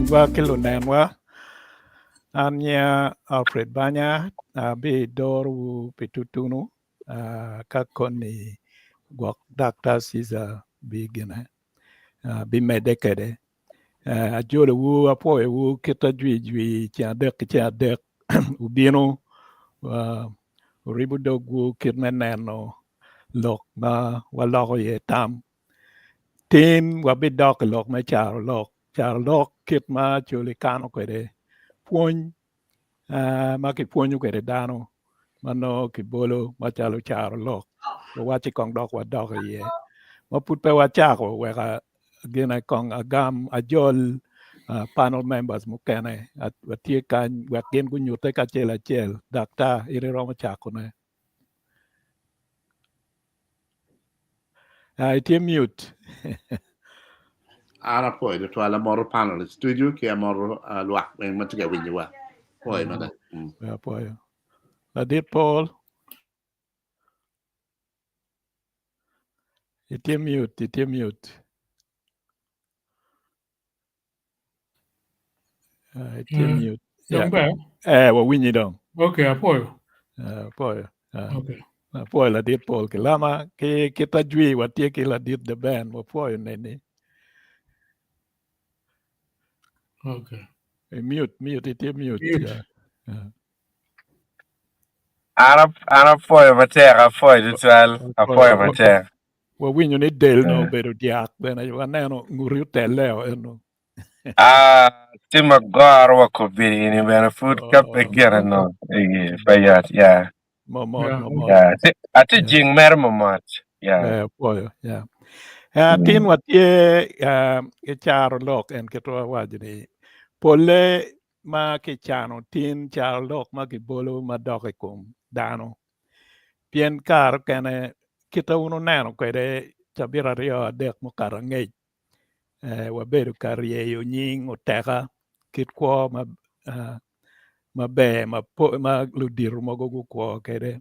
Luwinywa ki lunenwa. An nyinga Alfred Banya, abidorowu pi tutunu ka koni gwok Daktar Caesar bigine bimedde kwede. Ajolowu, apwoyowu kit ajwijwi ceng adek ki ceng adek wubino wuribo dogwu kit me neno lok ma waloko iye tam. Tin wabidok i lok me carolok, carolok kit ma Acholi kano kwede pwony ma kipwonyo kwede dano ma nongo kibolo macalo carolok wawacci kong dok wadok iye ma pud pe wacako wek gine kong agam ajol panel members mukene watye kany wek gin gunyute kacel acel daktar in iromo cakone. Ah, itye mute. An apwoyo tutwal amoto panelists ducu ki amoto uh, lwak weng ma tye ka winyowa. Apwoyo mada. Mm. Apwoyo. Ladit Paul. Itye mute, itye mute. Uh, itye Mm. mute. Dong Yeah. ber? Eh, wawinyi dong. Okay, apwoyo. Uh, apwoyo. Uh, Okay. apwoyo ladit Paul Kilama ki kit ajwi watye ki ladit The Ben wapwoyo neni. Okay. I mute, mute, itye mute. Mute. Yeah. Yeah. An ap- an apwoyo matek, apwoyo tutwal, Apwoyo. apwoyo matek. Wawinyo ni del no Eh. obedo dyak bene waneno nguti otelle o eno. Ah, tye ma goro wa kobedi ni bene pud ka pe Oh, gire no. Eh, pe yot, yeah. momot, Yeah. momot. Yeah. Atye atye Yeah. jing mere momot. Yeah. Eh, apwoyo, yeah. Eh, tin Mm. watye eh, ki caro lok en kit ma wawaco ni polle ma kicano tin caro lok ma kibolo madok i kom dano pien kare okene kite wun wuneno kwede cabit aryo adek mukato angec eh, wabedo ka ryeyo nying oteka kit kwo ma ah, maber ma, po- ma ludito mogo gukwo kwede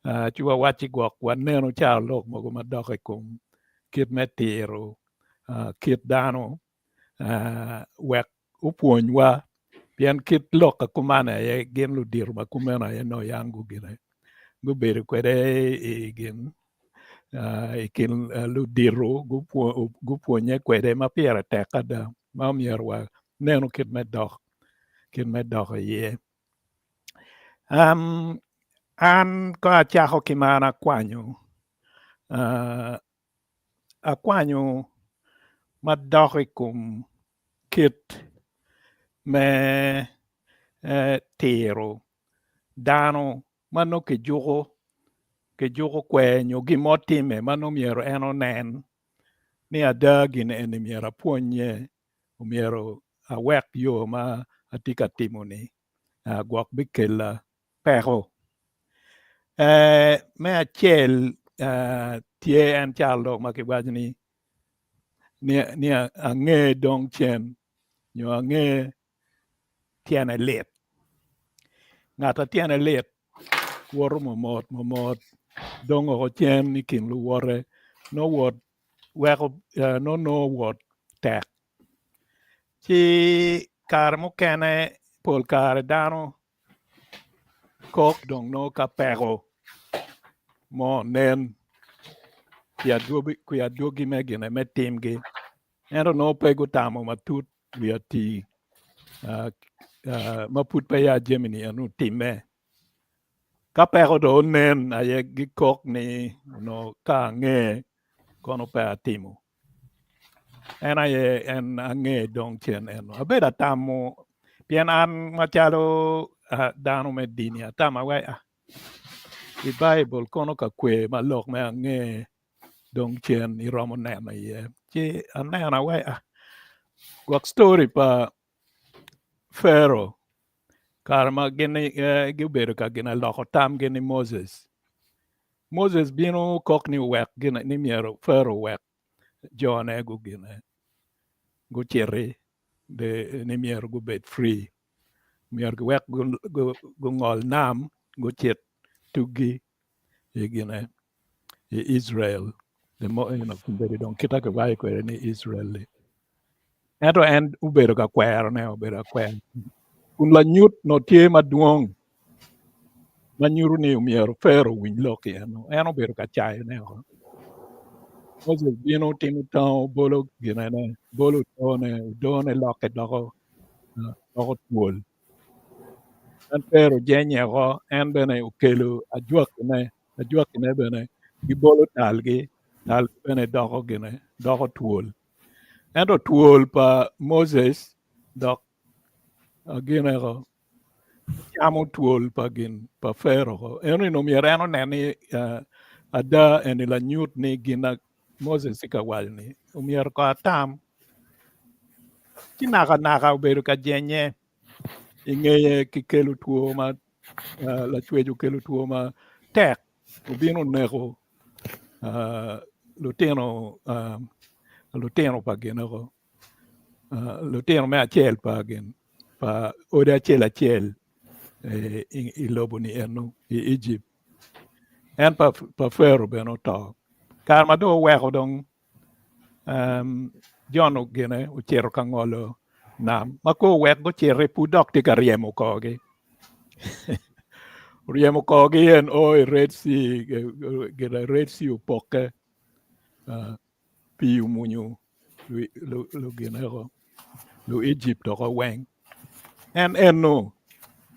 Ah, ci wawacci gwok waneno caro lok mogo madok i kom kit me tiro ah, kit dano ah, wek opwonywa pien kit lok ka kuman aye gin ludito ma kumeno aye nongo yang gugine gubedo kwede i gin i kin ludito gupwonye kwede ma pire tek ada ma omyero wanenu kit me dok kit me dok iye. An ka acako ki man akwanyo akwanyo madok i kom kit me tiro dano ma nongo kijuko kijuko kwer nyo gin mo timme ma nongo myero en onen ni ada gin eni myero apwonnye myero awek yo ma atye ka timo-ni gwok bikela peko. Me acel tye en calo lok ma kiwaco ni ni ange dong cen nyo ange tyene lit. Ngat a tyene lit woto momot momot dong oko cen i kin luwote nongo wot weko nongo nongo wot tek. Ci kare mukene pol kare dano kok dong nongo ka peko mo nen pi adwogi me gine me timgi ento nongo pe gutamo matut wi ati ma pud peya jami-ni eno otimme. Ka peko dong onen aye gikok ni onongo ka ange kono pe atimo. En aye en ange dong cen eno. Abedo atamo pien an macalo dano me dini atamo wai i Baibul kono ka kwe ma lok me ange dong cen iromo neno iye. Ci aneno wai gwok story pa Pharaoh kare ma gin gubedo ka gin loko tamgi ni Moses. Moses bino kok ni owek gin ni myero Pharaoh owek jone gugine guciti ni myero gubed free myero giwek gungol nam gucit tugi i gine i Israel the mo you know kombeddi dong kita kiwaco kwede ni Israel-li. Ento en obedo ka kwerone, obedo ka kwero. Kun lanyut no tye madwong ma nyuto ni myero Fero owiny lok eno. En obedo ka cayone oko. Moses bino timo tango, bolo ginene, bolo odone, odone lokke doko doko twol. En Fero ojenye oko, en bene okelo ajwakine, ajwakine bene gibolo talgi, talgi bene doko gine, doko twol. Ento twol pa Moses dok gineko camo twol pa gin pa Fero. Eno ni myero en onen ni ada eni lanyut ni gin na Moses tye ka waco ni myero ko atam. Ci naka naka obedo ka jenye i ngeye kikelo two ma lacwec okelo two ma tek obino oneko lutino lutino pa gineko lutino me acel pa gin pa odi acel acel i lobo ni eno i Ejipt en pa Fero bene oto kare ma dong oweko dong Jon gine ocito ka ngolo nam ma kong owek guciti pud dok tye ka ryemo korgi oryemo korgi en o i Red Sea gine Red Sea opokke pii omunyu lugineko Luejipt oko weng en eno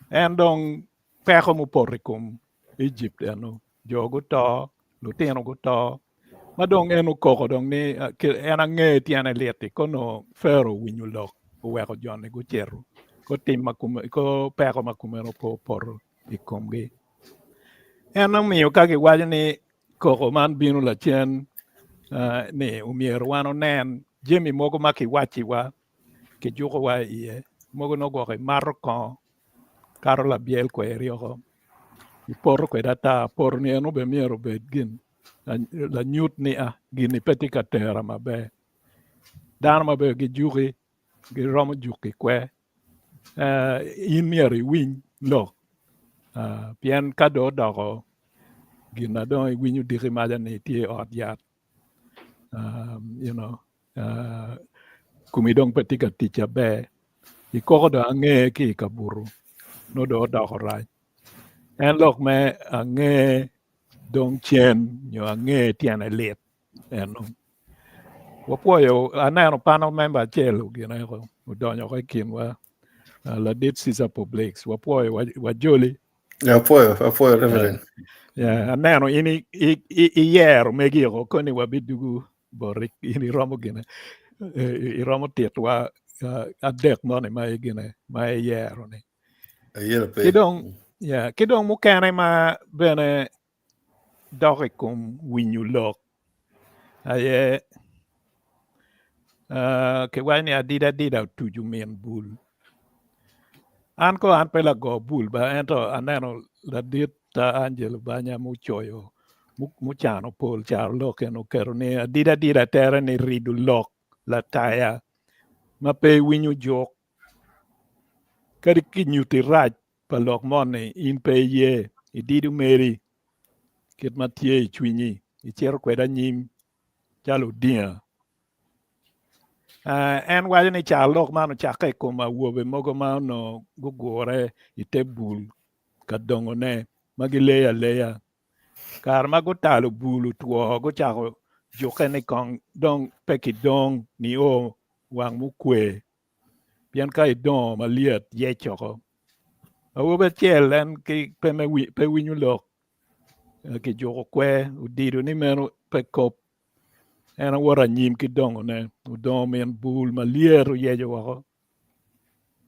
en dong peko mupoto i kom Ejipt eno jo guto lutino guto ma dong en okoko dong ni en ange tyene lit-ti kono Fero owinyo lok oweko joni gucito ko tim ma ko peko ma kumeno pe opoto i komgi. En omiyo ka giwaco ni koko man bino lacen ni omyero wan onen jami mogo ma kiwacciwa kijukowa iye mogo nongo gwok imato kongo kato labyel kweri oko ipoto kwede ata poto ni eno bene myero obed gin lanyut ni a gini pe tye ka tera maber dano ma bene gijuki giromo juki kwe in myero iwiny lok pien ka dong odoko gin na dong iwinyo diki maca ni itye i ot yat you know komi dong pe tye ka tic aber ikoko dong ange ki i kabuto nongo dong odoko rac en lok me ange dong cen nyo ange tyene lit eno wapwoyo aneno panel member acel gine odonyo i kinwa ladit Caesar Publix wapwoyo wajoli Apwoyo, apwoyo Reverend. Yeah, aneno in iyero megi oko koni wabidugu boti in iromo gine iromo titwa adek moni ma igine ma iyero ni. Ayero pe. Ki dong, yeah, ki dong mukene ma bene dok i kom winyo lok aye kiwaco ni adida adida otuco min bul. An ko an pe lago bul ba ento aneno ladit Angelo Banya mucoyo mucano pol carolok eni oketo ni adida adida tere ni rido lok lataya ma pe iwinyo juk kadi kinyuti rac pa lok moni in pe iye, idido meri kit ma tye i cwinyi, icito kwede anyim calo odinga. En waco ni carolok man ocakke i kom awobe mogo ma onongo gugure i te bul ka dongone ma gileyo aleya. Kare ma gutalo bul otwo, gucako jukke ni kong dong pe kidong nio wang mukwe. Pien ka idongo malyet yec oko. Awobi acel en ki pe me pe winyo lok kijuko kwer odido ni meno pe kop en owoto anyim ki dongone odongo min bul malyet oyeco woko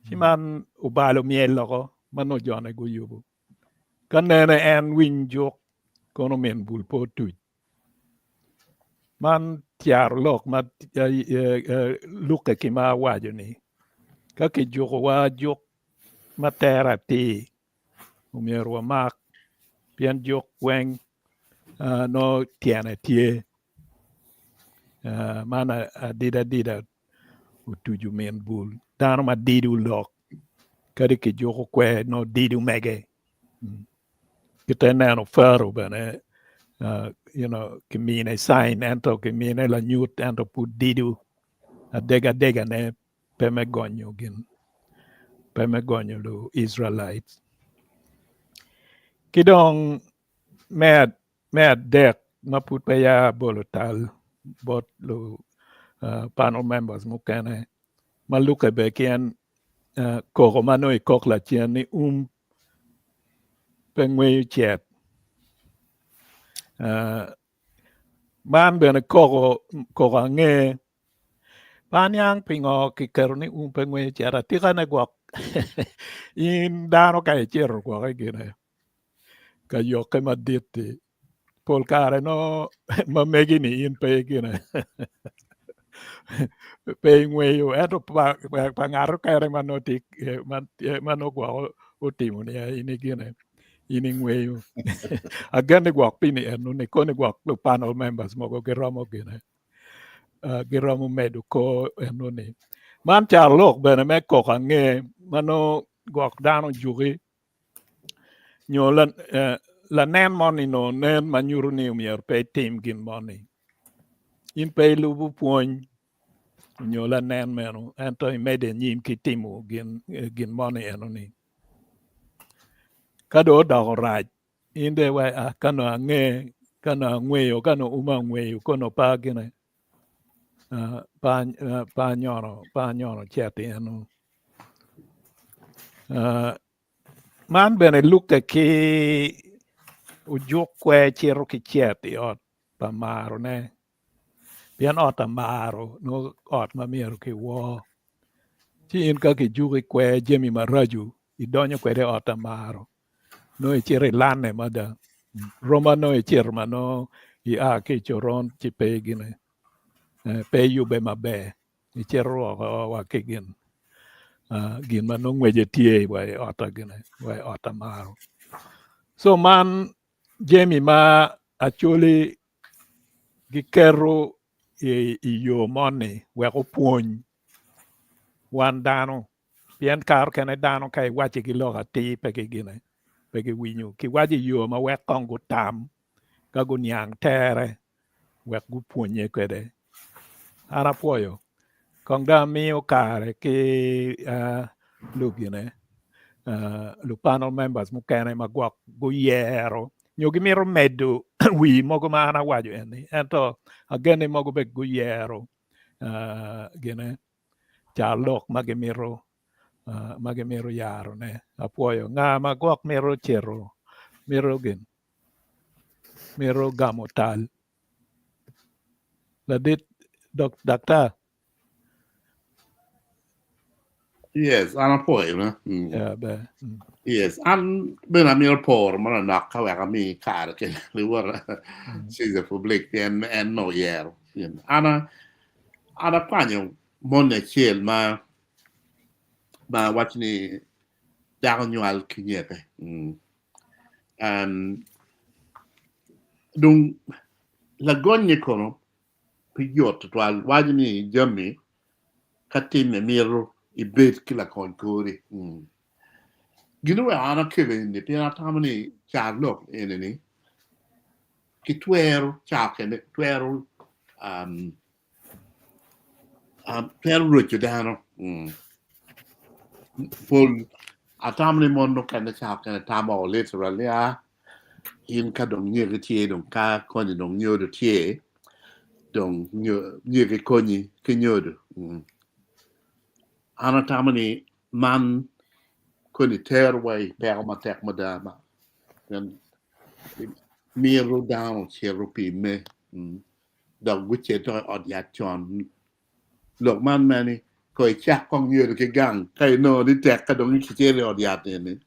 ci man obalo myel oko ma nongo jone guyubo ka nene en winy juk kono min bul pe otuc. Man tyaro lok ma lukke ki ma awaco ni ka kijukowa juk ma tere atir omyero wamak pien juk weng nongo tyene tye man adida adida otuco min bul dano ma dido lok kadi kijuko kwer nongo dido mege. Kite neno Pharaoh bene you know kimine sign ento kimine lanyut ento pud dido adega adegane. pe me gonyo gin pe me gonyo lu Israelites. Ki dong me me adek ma pud peya abolo tal bot lu uh, panel members mukene ma lukke be ki en uh, koko ma nongo ikok lacen ni um pe ngweyo cet. Uh, man bene koko koko ange pe aniang pingo kiketo ni um pe ngweyo cet atikane gwok in dano ka icito gwok i gine ka yokke madit-ti pol kare nongo ma megi-ni in pe gine pe ingweyo ento pa ngat mukene ma nongo tye ma nongo gwok otimo ni in igine in ingweyo agenne gwok pi ni eno-ni koni gwok lu panel members mogo giromo gine giromo medo kor eno-ni man carolok bene me koko ange ma nongo gwok dano ojuki nyo lanen moni nongo nen ma nyuto ni myero pe itim gin moni. In pe ilubo pwony nyo lanen meno ento imedde anyim ki timo gin moni enoni. Ka dong odoko rac, in dong iwaco ah ka nongo ange, ka nongo angweyo, ka nongo uma ongweyo kono pe agine pe anyono pe anyono cet eno. Man bene lukke ki ojuk kwer cito ki cet i ot pa marone pien ot amaro nongo ot ma myero kiwor ci in ka kijuki kwer jami maraco idonyo kwede i ot amaro nongo icito ilanne mada roma nongo icito ma nongo ia ki i coron ci pe gine pe iyubbe maber. Icito woko wa ki gin gin ma nongo ngwece tye wa i otta gine wa i ot amaro so man jami ma Acholi giketo i yo moni wek opwony wan dano pien kare okene dano ka iwacigi lok atir pe gigine pe giwinyo kiwaco i yo ma wek kong gutam ka guniang tere wek gupwonye kwede. An apwoyo. Kong dong amiyo kare ki lugine lu panel members mukene ma gwok guyero nyo gimito medo wi mogo ma an awaco eni ento agene mogo bene guyero gine carolok ma gimito ma gimito yarone. Apwoyo. Nga ma gwok mito cito mito gin mito gamo tal ladit daktar Yes, an apwoyo na. Mm. Yeah, ber. Mm. Yes, an bene amito poro manok ka wek ami kare ki liwota Caesar Public pien en nongo oyero. An an akwanyo moni acel ma ma waco ni dako nywal ki nyeke. Mm. Um, dong lagonye kono pe yot tutwal waco ni jami ka timme mito ibed ki lakony kori. Mm. Gin oweko an akelo eni pien atamo ni carolok eni ni kitwero ca kene twero um, um, twero roco dano. Mm. Pol atamo ni mon mukene ca kene tamo literally ah in ka dong nyeki tye dong ka konyi dong nyodo tye dong nyeki konyi ki nyodo. Mm. An atamo ni man koni tero wa i peko matek mada ma pien mito dano ocito pimme mm. dok gucito i ot yat con Lok man mere ni, Ko icak kong nyodo ki gang, ka inongo ni tek ka dong icito i ot yat eni,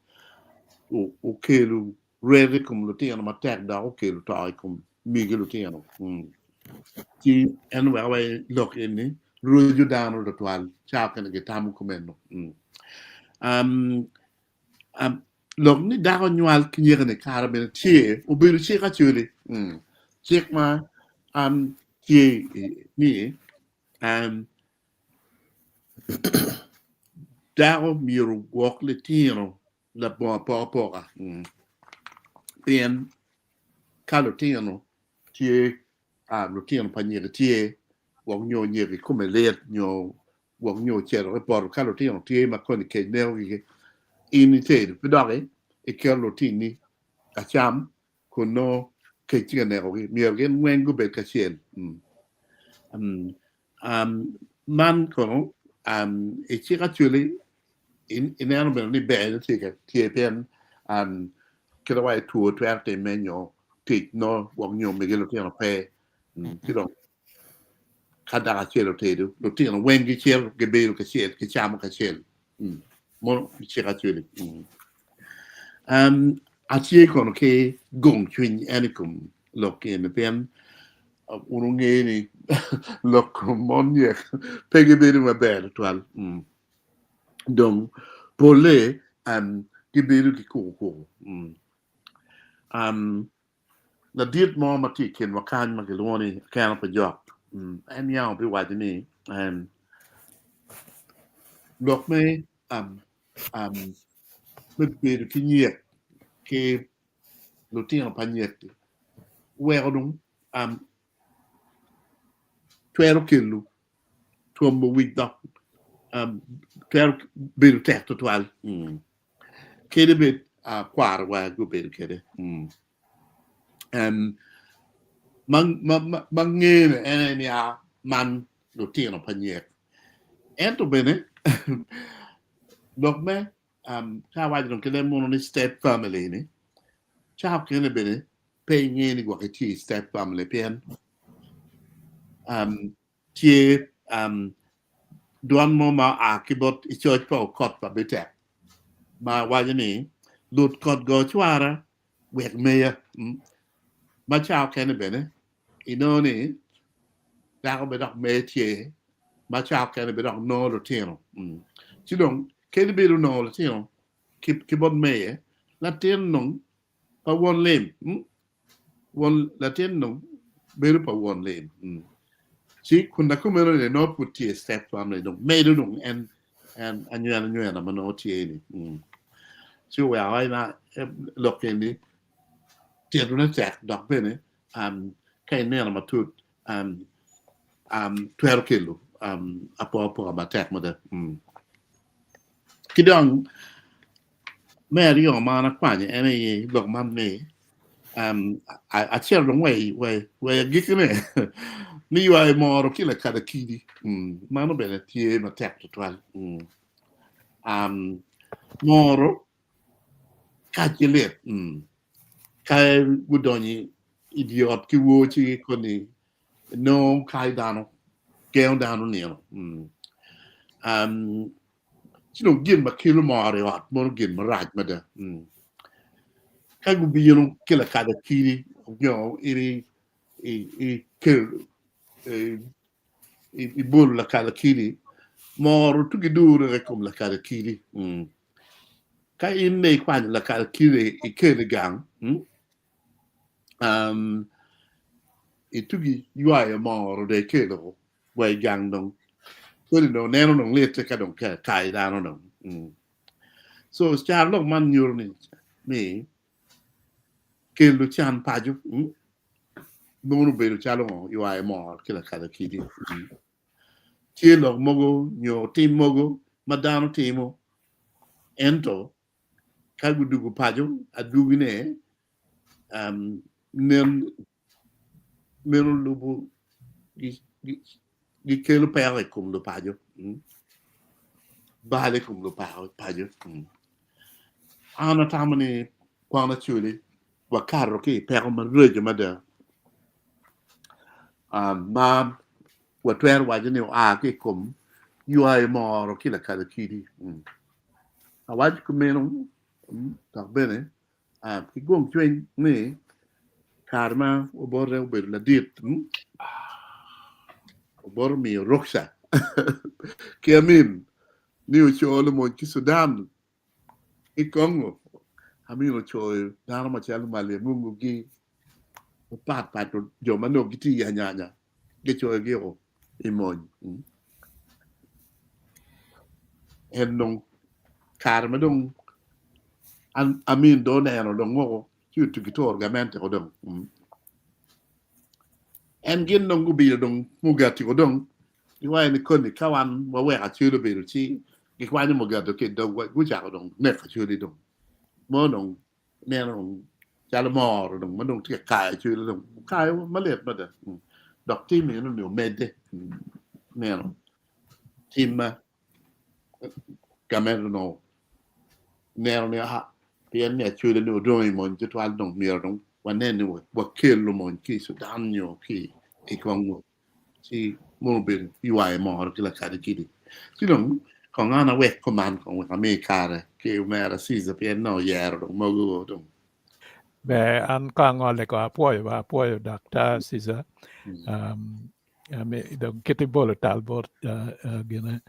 okelo ret i kom lutino matek dok okelo to i kom megi lutino. Ci en oweko wa lok eni roco dano tutwal ca okene gitamo kumeno. Lok ni dako nywal ki nyeke-ni kare bene tye, obedo cik acoli. Cik ma tye ni dako myero ogwok litino labongo apokapoka pien ka lutino tye lutino pa nyeke tye gwok nyo nyeke kome lit nyo Gwok nyo ocito ki poto ka lutino tye ma koni kec nekogi in itedo pe doki iketo lutinni ka cam kun nongo kec tye ka nekogi myero gin weng gubed kacel. Man kono i cik acwali ineno bene ni ber tye tye pien kit wa i two twero timme nyo tic nongo gwok nyo megi lutino pe ci dong Ka dako acel otedo, lutino weng gicito gibedo kacel, gicamo kacel. Mono cik acwali. Atye kono ki gong cwiny en i kom lok eni pien wun wungeyo ni lok kom mon nyek pe gibedo maber tutwal. Dong polle gibedo ki kukukuku. Ladit mo ma tye i kinwa kany ma kilwongo ni Akeno pa Jok, en yam obiwaco ni lok me me bedo ki nyek ki lutino pa nyek-ki weko dong twero kelo twombo wic dok twero bedo tek tutwal. Kadi bed kwarowa gubedo kwede. Ma ngene en aye ni man lutino pa nyek. Ento bene lok me ka awaco dong ki leb munu ni step family ni ca okene bene pe inge ni gwok itye i step family pien Tye dwan mo ma oa ki bot i coc pa okot pa Bitek ma waco ni, Lut kot go cwara wek meya. Ma ca okene bene inongo ni dako bene dok meye tye ma ca okene bene dok nongo lutino. Ci dong kadi bed onongo lutino ki bot meye, latin nong pa won lim. Won latin dong bedo pa won lim. Ci kun na kumeno ni nongo pud tye step family dong medo dong en en anywena anywena ma nongo tye ni. Ci oweko ai na lok eni tito ne tek dok bene ka ineno matut twero kelo apokapoka matek mada. Ki dong me aryo ma an akwanyo en aye lok man ni acito dong wa i agikkine ni ywayo moro ki lakadakidi mano bene tye matek tutwal. Moro kacce lit ka gudonyo i dye ot ki woo ci koni nongo kayo dano gengo dano nino. Ci dong gin ma kelo mor i ot mono gin marac mada. Ka gubino ki lakada kidi nyo ibolo lakada kidi, mor tugi dure i kom lakada kidi. Ka in ne ikwanyo lakada kidi ikelo i gang, itugi ywayo mor dong ikelo wa i gang dong kodi dong neno dong litte ka dong kayo dano dong. So carolok man nyuto ni ni kelo can paco mono obedo calo ngo ywayo mor ki lakala kidi. Tye lok mogo nyo tim mogo ma dano timo ento ka gudugo paco adwogine nen meno lubo gikelo peko i kom lupaco, bal i kom lupaco. An atamo ni kwan acoli wakato ki i peko maraco mada ma watwero waco ni oa ki i kom ywayo moro ki lakalo kidi. Awaco kumeno dok bene Ki gong cwiny ni kare ma obote obedo ladit, obote omiyo rukca ki Amin ni oco lumony ki Sudan ki Congo. Amin ocoyo dano macalo Maliamungu-gi mapat pat jo ma nongo gitye i anyanya gicoyogi o i mony. En dong kare ma dong Amin dong oneno dong woko ci otugi turo gamente ko dong. En gin dong gubino dong mugati ko dong. Giwaco ni koni ka wan waweko Acholi obedo ci gikwanyo mugato ki i dogwa gucako dong neko Acholi dong mo dong neno dong calo moro dong ma dong tye ka kayo Acholi dong okayo malit mada dok tim eno ni omedde neno tim ma gamente onongo neno ni aa pien ni Acholi ni odong i mony tutwal dong myero dong wanen ni wakel lumony ki i Sudan nyo ki i Congo ci mono obedo ywayo moro ki lakadi kidi ci dong kong an awek kuman kong wek ami kare ki omera Caesar pien nongo oyero dong mogo dong. Ber an ka angole ko apwoyo ba apwoyo Daktar Caesar um, dong kit ibolo tal bot gine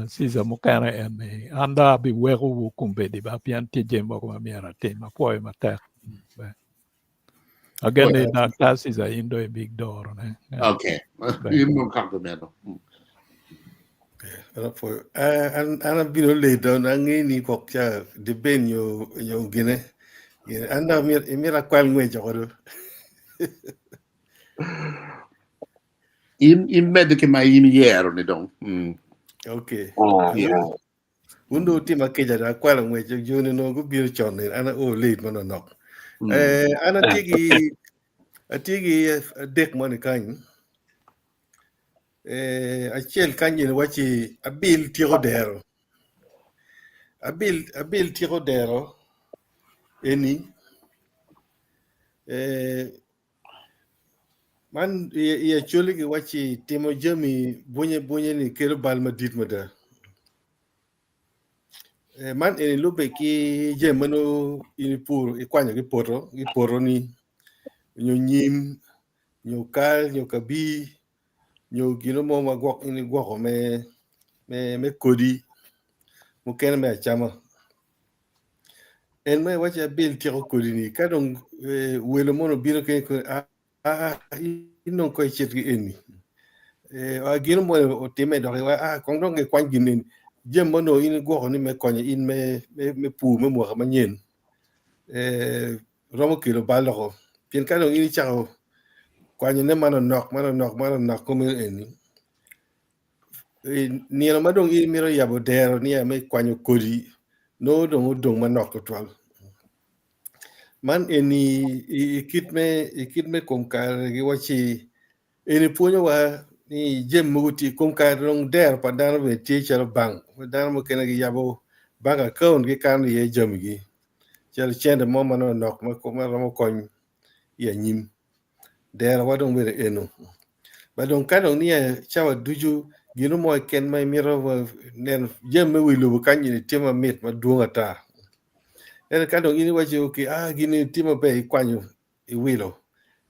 Caesar mukene en ni an dong abiwekowu kombeddi ba pien tye jami mogo ma myero atim apwoyo matek. Ber. Again ni Daktar Caesar in dong ibidoro ne. Okay. In dong compliment. An apwoyo. An abino late dong angeyo ni kok ca debate nyo nyo gine. An dong imito akwal ngwec oko do. In imedde ki ma in iyero ni dong. Okay. Wun dong wutima kica dong akwalo ngwec joni onongo gubino con ni an ao late manonok. Eh, an atye ki atye ki adek moni kany. Eh, acel kany eni wacci abil tyeko dero. Abil abil tyeko dero eni eh, Man i Acholi giwacci timo jami bunye bunye ni kelo bal madit mada. Man eni lubbe ki jami ma nongo in ipuro ikwanyo ki poto ki poto ni nyo nyim nyo kal nyo kabir nyo gino mo ma gwok in igwoko me me kodi mukene me acama. En ma iwaco abil tyeko kodi-ni ka dong welo mono obino keny koni aa in dong ko icit ki eni gino moni otime dok iwaco aa kong dong gikwany gin eni jami ma onongo in igwoko ni me konyo in me pur me mwaka manyen romo kelo bal doko pien ka dong in icako kwanyone manonok manonok manonok kumeno eni nino ma dong in imito yabo dero niya me kwanyo kodi nongo dong odong manok tutwal. Man eni i kit me i kit me kom kare giwacci eni pwonyowa ni jami mogo tye kom kare dong dero pa dano bene tye calo bank dano mukene giyabo bank account gikano iye jamigi calo cente mo manonok ma romo kony i anyim. Derowa dong bedo eno. Ba dong ka dong niya cawa ducu gino mo keken ma imito neno jami me wi lobo kany eni tye mamit madwong ata. Ento ka dong in iwaco okay ah gini tye maber ikwanyo iwilo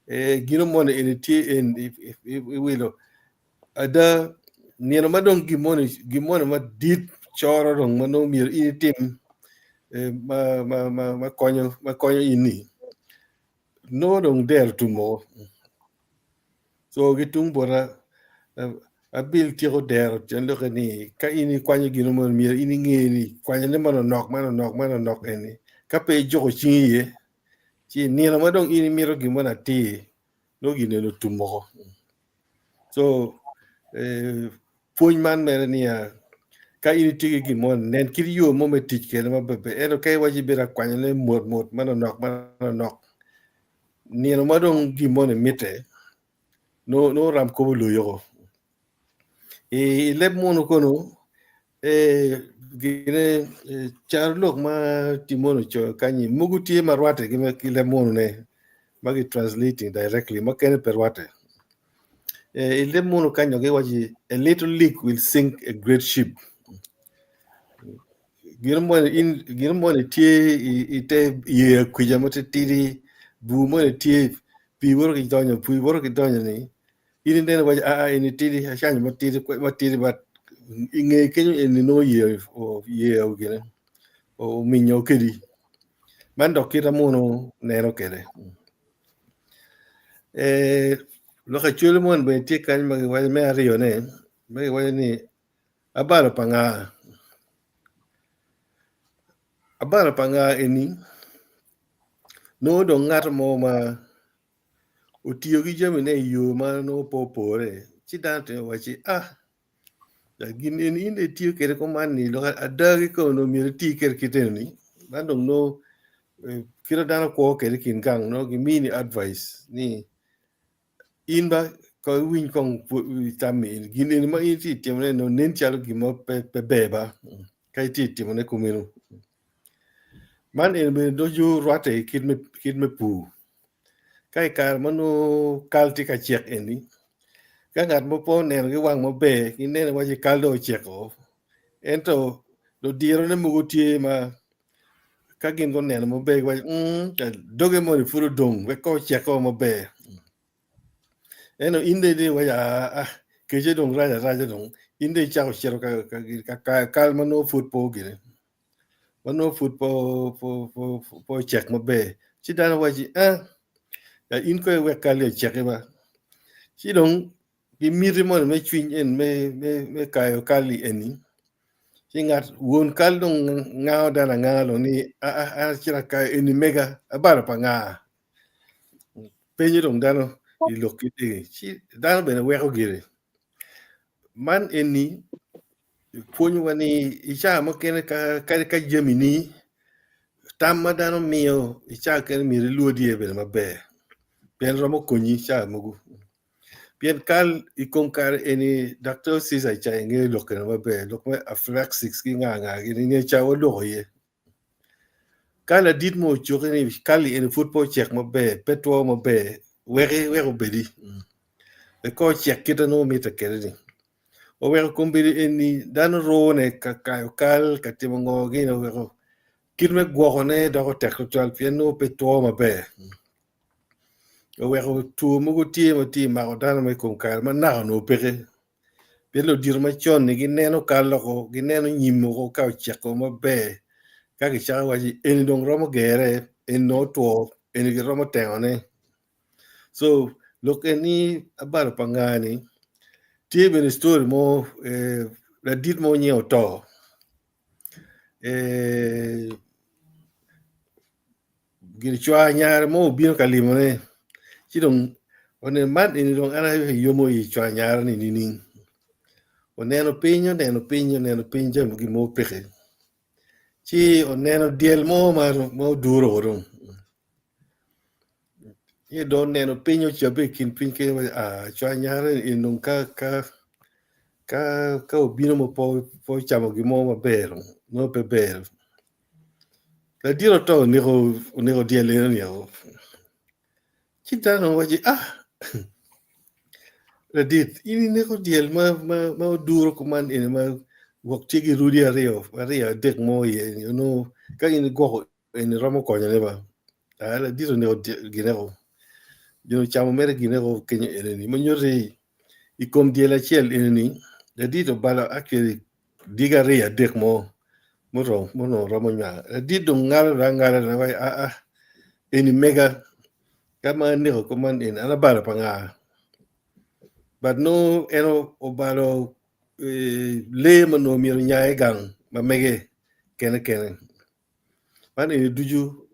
eh gino moni eni tye en iwilo ada nino ma dong gin moni madit coro dong ma nongo myero in itim ma ma ma konyo ma konyo in ni nongo dong dero tum woko. So ki tung bota abil tyeko dero tyen lokke ni ka in ikwanyo gino moni myero in inge ni kwanyone manonok manonok manonok eni ka pe ijuko cingi iye ci nino ma dong in imito gin moni atir nongo gin eni otum woko. So pwony man mere niya ka in itye ki gin moni nen kit yo mo me tic kwede maber ento ka iwaco ibedo akwanyone mot mot manonok manonok nino ma dong gin moni mitte nongo ram kop oloyo woko. I leb munu kono gine carolok ma Timon ocoyo kanyi mogo tye ma rwatte ki leb munune ma ki translating directly mukene pe rwatte. I leb munu kany dok giwaco a little leak will sink a great ship. Gino moni tye i te yeya kwica ma titidi bur moni tye pii woto ki donyo pii woto ki donyo ni in ineno iwaco aa eni tidi acanyo matidi matidi but inge kenyo eni nongo yeya gine ominyo kedi man dok kit ma munu neno kwede. Lok acwele moni bene tye kany ma kiwaco me aryone ma kiwaco ni abalo pa nga abalo pa nga eni nongo dong ngat mo ma otiyo ki jamine i yo ma nongo pe opore. Ci dano tye wacci ah gin eni in dong itiyo kwede kuman ni lok ada kikome onongo myero iti kwede kit eni man dong nongo kit ma dano kwo kwede i kin gang nongo gimini advice ni in ba kong iwiny kong tammi eni gin eni ma in itye ka timone ni nen calo gin mo pe ber ba ka itye ka timone kumeno. Man eni bene ducu rwatte i kit me pur. Ka i kare ma nongo kal tye ka cek eni, ka ngat mo pe oneno ki wang maber gineno iwaci kal dong oceko ento ludirone mogo tye ma ka gin guneno maber giwaco doge moni pud odong wek kong oceko maber. Ento in dong itye iwaco aa kece dong rac araca dong in dong icako cito ka kayo kal ma nongo pud pe ogine. Ma nongo pud pe ocek maber ci dano wacci aa in kong iwek kal-li oceki ba ci dong ki miti moni me cwiny eni me kayo kal-li eni ci ngat won kal dong ngango dano anganga dong ni aa an acito akayo eni mega abalo pa nga penyo dong dano i lok ki dege ci dano bene weko gire man eni pwonyowa ni i caa mukene kadi ka jamini tam ma dano miyo i caa mukene myero ilwod iye bene maber pien romo konyi i caa mogo pien kal i kom kare eni Daktar Ceaser ca ingeyo lok eni maber lok me aphylaxis ki nga nga gini nge ca waloko iye. Ka ladit mo ocuki ni kal-li eni pud pe ocek maber, pe two maber, weki wek obedi. Wek kong ocek kite nongo mitte kwede-ni. Oweko kombeddi eni dano rune ka kayo kal, ka timo ngo gini oweko kit me gwokone doko tek tutwal pien nongo pe two maber. Oweko two mogo tye ma tye ka mako dano ma i kom kare ma naka onongo peke. Pien ludito macon-ni gineno kal loko, gineno nyim woko ka oceko maber, ka gicako waco ni eni dong romo gere, eni dong otwo, eni giromo tengone. So lok eni abalo pa nga-ni tye bene story mo ladit mo nyinge oto Gin cwar nyare mo obino ka limone ci dong oneno man eni dong an aye ayomo i cwar nyare ni nining oneno piny oneno piny oneno piny jami gin mo peke ci oneno dyel mo ma oduro dong ci dong oneno piny ocobbe i kin piny kenyo waci aa cwar nyare eni dong ka obino ma pe ocamo gin mo maber dong nongo pe ber. Ladit oto oneko dyel eno-ni o, ci dano owaci ah ladit in ineko dyel ma oduro kuman eni ma gwok tye ki rudi aryo adek mo iye-ni onongo ka in igwoko eni romo konyone ba aa ladit oneko gineko gin ocamo mere gineko kenyo eni-ni ma nyuto ni i kom dyel acel eni-ni ladit obalo actually Dyegi aryo adek mo muromo romo nywako ladit dong ngalo dong angala dong waco aa eni mega ka ma aneko kuman eni an abalo pa nga but nongo en obalo lee ma onongo myero onya i gang ma mege kene kene man eni ducu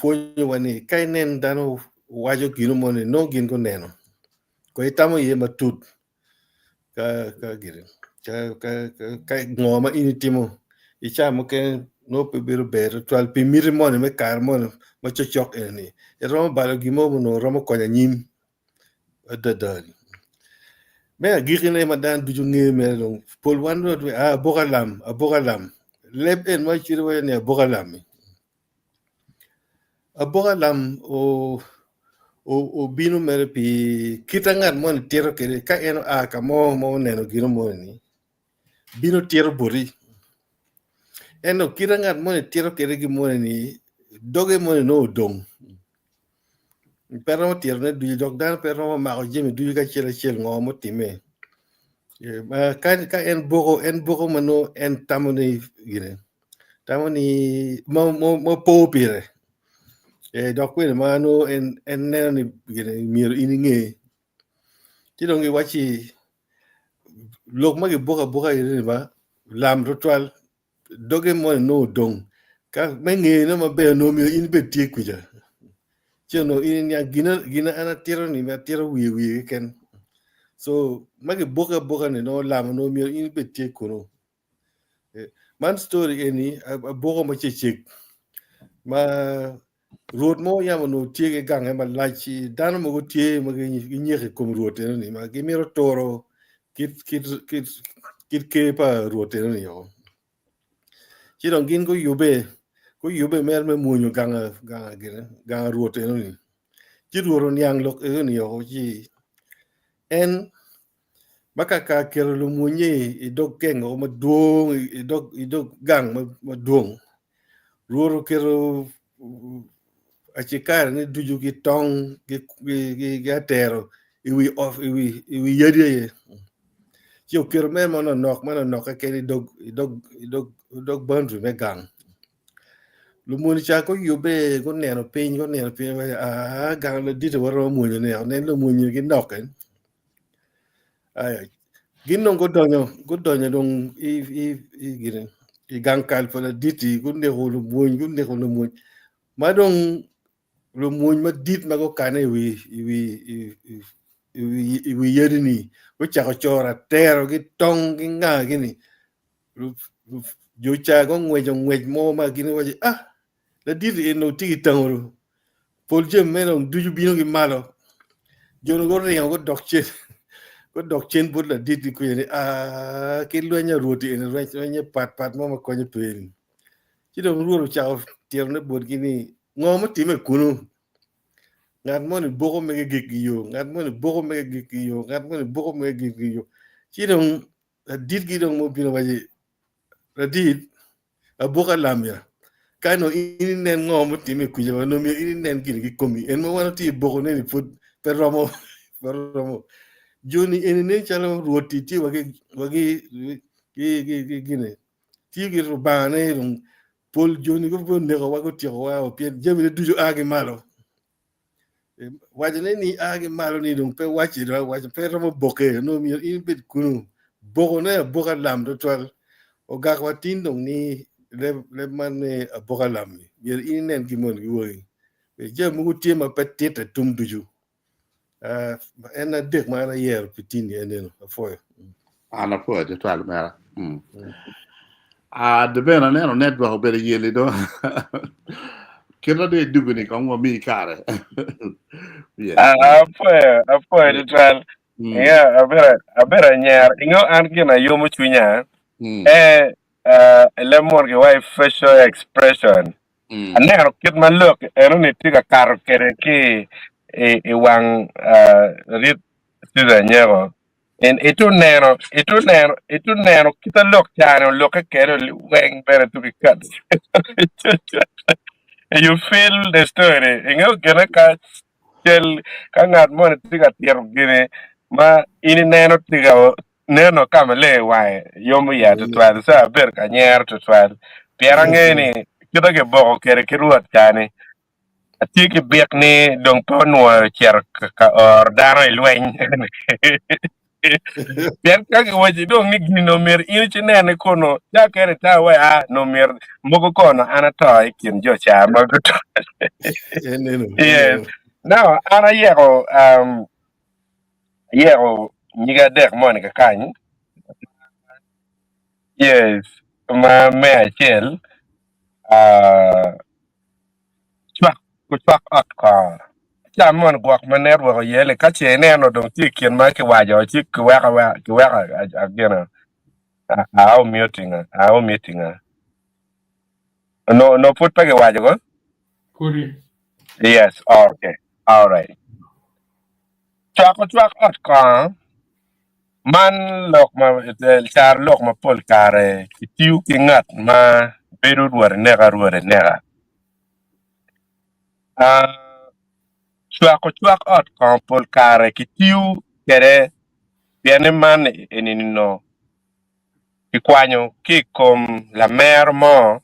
pwonyowa ni ka inen dano waco gino moni nongo gin guneno ko itamo iye matut. Ka ka gire ka ka ka ngo ma in itimo i caa mukene nongo pe bedo ber tutwal pi miti moni me kare moni ma cokcok eni iromo balo gin mo ma onongo romo konyo anyim adada me agikine ma dano ducu ngeyo mere dong pol wan dong aa aboka lam aboka lam leb en ma icwalo iwaco ni aboka lam-mi. Aboka lam obino mere pi kit ma ngat moni tito kwede ka en oa ka mo ma oneno gino moni bino tito boti ento kit ma ngat moni tito kwede gin moni doge moni nongo odong pe romo titone ducu dok dano pe romo mako jami ducu kacel acel ngo mutimme ka en boko en boko ma nongo en tamo ni gine. Tamo ni ma po pire dok kwede ma nongo en neno ni gire myero in inge ci dong giwacci lok ma giboko aboka eni ba lam tutwal doge moni nongo odong ka me ngeyone maber onongo myero in ibed tye kwija ci onongo in iniang gin ma an atito ni atito wiye wiye keken. So ma giboke aboka ni nongo lam onongo myero in ibed tye kunu. Man story eni aboko ma cecek ma rwot mo yam onongo tye ki gange malac dano mogo tye ma ginyeko i kom rwot eno-ni ma gimito turo kit kit kit kit ker pa rwot eno-ni o. Ci dong gin guyubbe guyubbe mere me mwonyo ganga ganga gine ganga rwot eno-ni. Ci rwot oniang lok eno-ni o ci en Ma ka ka keto lumwonye i dog gengo madwong i dog gang madwong, Rwot oketo acikarine ducu ki tong ki atero i wi yadi aye, ci oketo mere manonok manonok keken i dog boundary me gang. Lumony ca guyubbe guneno piny guneno piny aa gang ladit waromo mwonyone nen lumony ginok Aya, gin dong gudonyo, gudonyo dong i, i, i, gine, i gang kal pa ladit-ti, guneko lumwony, guneko lumwony. Ma dong lumwony madit ma gukane i wi, i wi, i, i, i wi, i wi yadi-ni gucako coro atero ki tong ki nga gini. Lu- lu- Jo ca gungweco ngwec mo ma gin giwaco, ah, ladit-ti en dong tye ki tango Pol jami meno dong ducu bino ki malo. Jo-nu guringo gudok cen, gudok cen bot laditgi kwija ni, Aa, ki lweny a Rwot-ti eni rwec lwennye patpat mo ma konye pe-ni. Ci dong Rwot ocako tirone botgi ni, Ngo mutimme kunu? Ngat moni boko mege gik ki yo, ngat moni boko mege gik ki yo, ngat moni boko mege gik ki yo. Ci dong laditgi dong mubino waci, Ladit, Aboka lamya, ka nongo in inen ngo mutimme kwija ma nongo myero in inen gini ki komi, en ma wan watye i boko ne ni pud pe romo, pe romo. Joni eni nen calo Rwot-ti tye wa ki wa ki ki ki ki gine tye ki Rubanga ne dong pol joni gubedo nekowa gutyeko wa pien jamine ducu a ki malo. Wacone ni a ki malo ni dong pe wacci dong awaco pe romo boke nongo myero in ibed kunu bokone aboka lam twatwal ogak wa tin dong ni leb leb man ni aboka lam ni myero in inen gin moni ki wangi jami mogo tye ma pe tite tum ducu en adek ma an ayero pi tin-ni en eno apwoyo. An apwoyo twatwal omera. Ah, de bene aneno network obedo yeli do. Kit ma dong idwogo ni kong wamiyi kare. Yes. Ah, apwoyo, apwoyo tutwal. Yeah, abedo, abedo anyero. Ingo an gin ayomo cwinya. Eh, uh, leb munu giwaco facial expression. Aneno kit ma lok enoni tye ka kato kwede ki i, i wang uh, rit Susan Nyeko. En itu neno, itu neno, itu neno kita lok cane olokke kede weng bene tuki kat. You feel the story. Ingeyo gine ka cel ka ngat moni tye ka tito gini ma in ineno tye ka neno ka maleng i wange yomo iya tutwal so abedo ka nyero tutwal pien angeyo ni kita kiboko kede ki rwot cani Atye ki byek ni dong pe onwoyo cito ka oro dano i lweny. Pien ka giwaci dong ni gin omyero in ci nene kono, ca kene ita wa a no myero mogo kono an ato i kin jo ca ma guto. Yes. Now an ayeko um, ayeko nyige adek moni kakany. Yes, ma me acel uh, Cwak gucwak ot kor. Cam mono gwok ma network oye-li ka ce ineno dong tye i kin ma kiwaco ci kiweko aweka kiweko gina ao muting ao muting no no pud pe kiwaco ko? Pudi. Yes, okay. All right. Cwako cwak ot kor man lok ma caro lok ma pol kare kitiyo ki ngat ma bedo rwot ineka rwot ineka. Cwako cwak ot kongo pol kare kitiyo kwede pien ni man eni-ni kikwanyo ki i kom lamero mo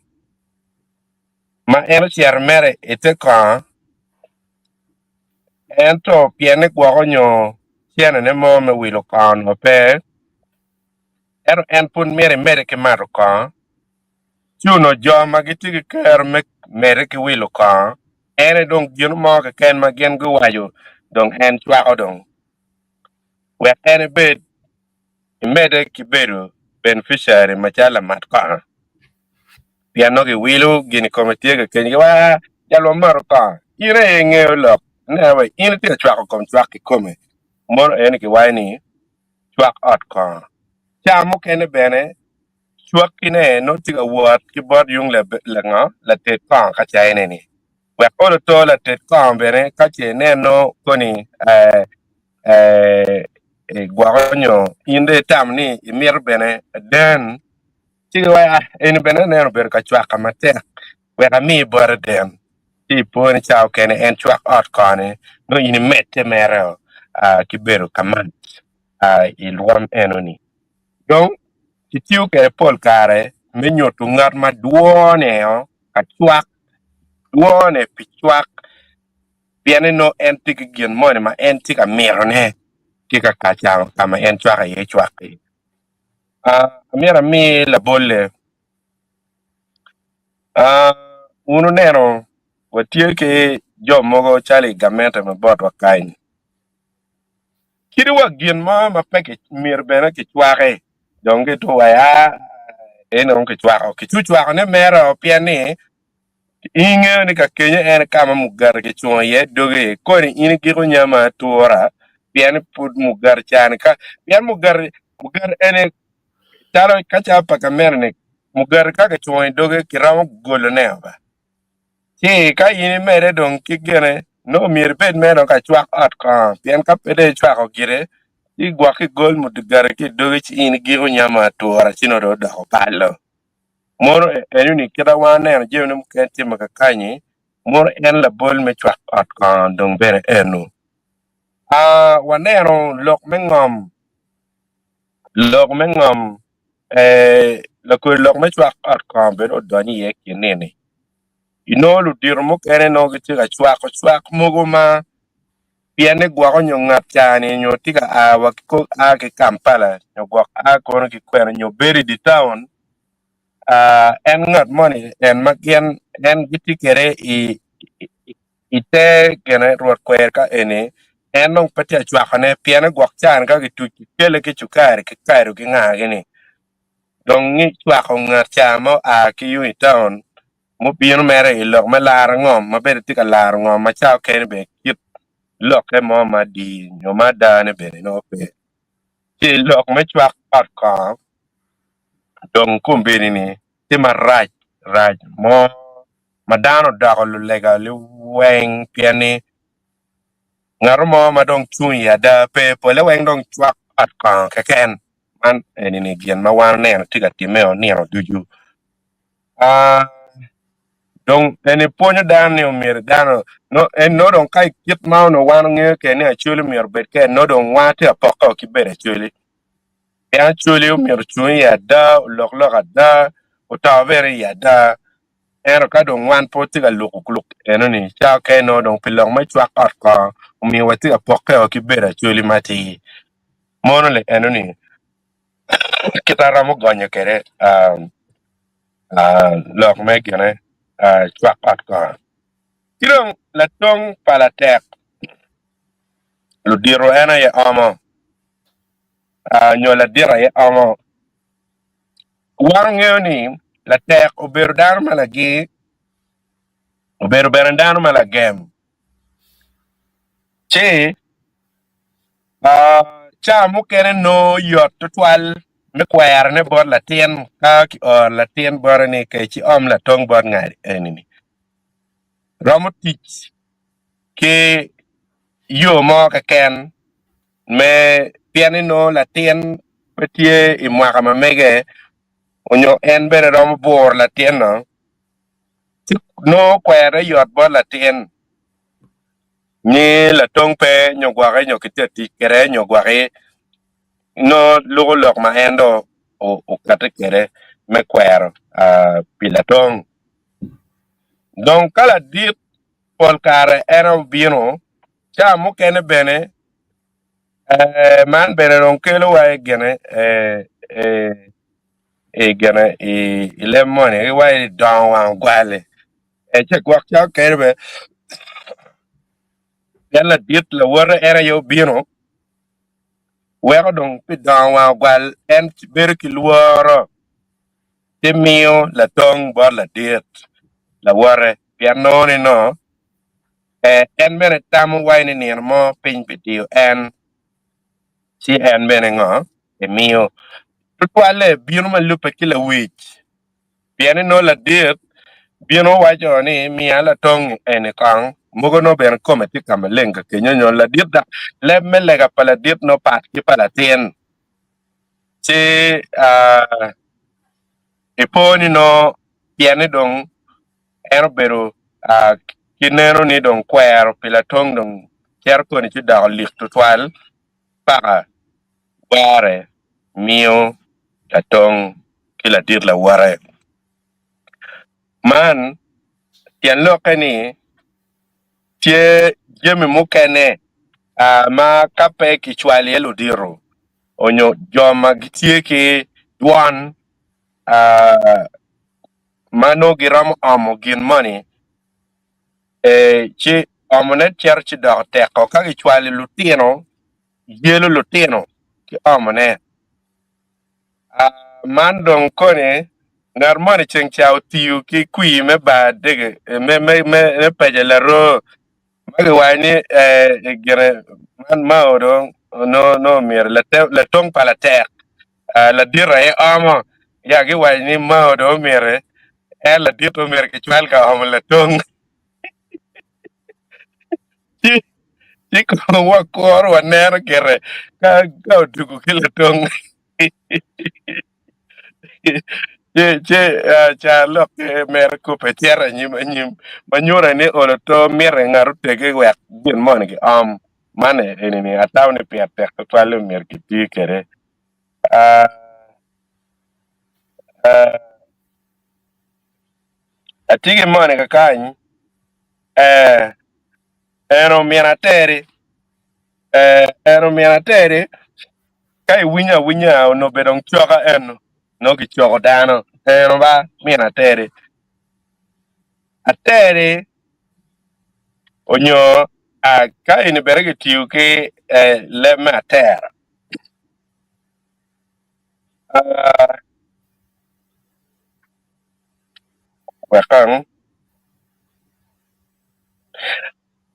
ma en ocito mere i te kongo ento pien ni gwoko nyo cenene mo me wilo kongo onongo pe ento en pud myero emedde ki mato kongo. Ci onongo jo ma gitye ki kero me medde ki wilo kongo, en aye dong gin mo keken ma gin guwaco dong en cwako dong. Wek en ebed imedde ki bedo beneficiary macalo lamat kongo. Pien nongo giwilo gin i kome tye ka keny giwaco jal wamato kongo. In aye ingeyo lok ne wa in itye ka cwako kom cwak kikome. Mono eni kiwaco ni cwak ot kongo. Ca mukene bene cwakkine nongo tye ka wot ki bot yung lango lated kongo ka caine ni. Wek olo to lated kongo bene ka ce ineno koni gwoko nyo in dong itamo ni imito bene den ci giwaco ah eni bene aneno obedo ka cwaka matek wek ami bote den ci ipo ni ca okene en cwak ot kone nongo in imedde mere ki bedo ka mac i lwom enoni dong kitiyo kwede pol kare me nyuto ngat ma dwone ka cwak dwone pi cwak pien ni nongo en tye ki gin moni ma en tye ka mitone ki ka ka ma en cwako iye cwak-ki. Amyero ami labolle, wun wuneno watye ki jo mogo calo i gamente ma botwa kany kadi wa gin mo ma pe myero bene kicwaki dong gitye wa aa eni dong kicwako kicucwakone mere pien ni Ingeyo ni ka kenyo en ka ma mugati kicungo iye doge, koni in igiko nyama atura pien pud mugati cani ka pien mugati mugati eni calo ka calo pa kamera ni mugati ka kicungo i doge kiromo golone ba ci ka in imede dong ki gine nongo myero ibed mere dong ka cwak ot kongo pien ka pe dong icwako gire ci gwok igol mugati ki i doge ci in igiko nyama atura ci nongo dong odoko balo. Mono enoni kit ma wan waneno jamine mukene timme kakanyi, mono en labol me cwak ot kongo dong bene eno. Aa, waneno lok me ngom, lok me ngom, eh, lakodi lok me cwak ot kongo bene odonyo iye i kin nini. Inongo ludito mukene nongo gitye ka cwako cwak mogo ma pien ni gwoko nyo ngat ca-ni nyo tye ka a wa ki a ki Kampala nyo gwok a kono ki kwena nyo bedo i dye taun, en ngat moni en ma gin en gitye kwede i i te gine rwot kwer ka eni en dong pe tye ka cwakone pien ni gwok ca-ni ka gituc gikele ki cukari ki kado ki ngagi-ni dong gicwako ngat ca ma oa ki yung i taun mubino mere i lok me laro ngom ma bene tye ka laro ngom ma ca okene bene kit lokke mo ma di nyo ma adane bene nongo pe. Ci lok me cwak ot kongo dong kombeddi ni tye marac rac mo ma dano odoko lulega liweng pien ni ngat mo ma dong cung i ada pe pole weng dong cwak ot kongo keken man eni ni gin ma wan oneno tye ka timme nino ducu. Dong eni pwonyo dano ni omyero dano no en no dong ka kit ma onongo wan ongeyo kwede ni Acholi myero obed kwede no dong wan tye ka pokke ki bedo Acholi. Pien Acholi omyero ocung i ada, olok lok ada, oto bene i ada. Ento ka dong wan pe watye ka luko lok enoni ca okene no dong pi lok me cwak ot kongo omiyo watye ka pokke ki bedo Acholi matir. Mono le enoni kit aromo gonyo kwede lok me gine cwak ot kongo. Ki dong latong pa latek ludito en aye omo nyo ladit aye omo. Wan wangeyo ni latek obedo dano ma lagir, obedo bene dano ma lagem. Ci Ca mukene nongo yot tutwal me kwerone bot latin ka kioro latin bote ni kec iom latong bot ngat eni-ni. Romo tic ki yo mo keken me pien ni nongo latin pe tye i mwaka ma mege onyo en bene romo buro latin-no ci nongo kwere yot bot latin. Nyi latong pe nyo gwoki nyo kitye ka tic kwede nyo gwoki nongo luko lok ma en dong okati kwede me kwero pi latong. Dong ka ladit pol kare en obino ca mukene bene man bene dong kelo wa i gine i leb moni wa i dongo wang ogwal-li. Ce gwok ca okene bene pien ladit lawote en aye obino. Weko dong pi dongo wang ogwal en bedo ki lworo ci miyo latong bot ladit lawote pien nongo ni no en bene tamo wai ni nino mo piny bidiyo en ci en bene ngo emiyo. Tutwalle bino ma lubbe ki lawic pien ni nongo ladit bino waco ni miya latong eni kong mogo nongo bene kome tye ka maleng ka kenyo nyo ladit dok leb me lega pa ladit nongo pat ki pa latin ci ipo ni nongo pien ni dong en obedo ki neno ni dong kwero pi latong dong cito koni ci doko lik tutwal paka gware miyo latong ki ladit lawote. Man tyen lokke ni tye jami mukene ma ka pe kicwalo iye ludito onyo jo ma gitye ki dwon ma nongo giromo omo gin moni ci omone cito ci doko teko ka gicwalo lutino yelo lutino ki omone. Man dong koni ngat moni ceng ca otiyo ki kwir me bar dege me me me peco laroo ma giwaco ni gine man mao dong nongo nongo myero latong pa latek ladit aye omo ya giwaco ni mao dong myero en ladit myero kicwal ka omo latong. Ci ci kong wakuro waneno gire ka ka otugo ki latong. Ci ci ah, ca lokke mere kupe cito anyim anyim ma nyuto ni olo to mite ngat otege wek gin moni giom. Man eni ni atamo ni pire tek tutwal ni myero kiti kwede. Ah, ah, Atye ki moni kakany, ee, en omyero ateri, ee, en omyero ateri, ka iwinyo awinya onongo bedo dong coka eno, nongo kicoko dano, eno ba myero ateri, ateri onyo a ka eni bene kitiyo ki leb me atera. Aa. Wek kong.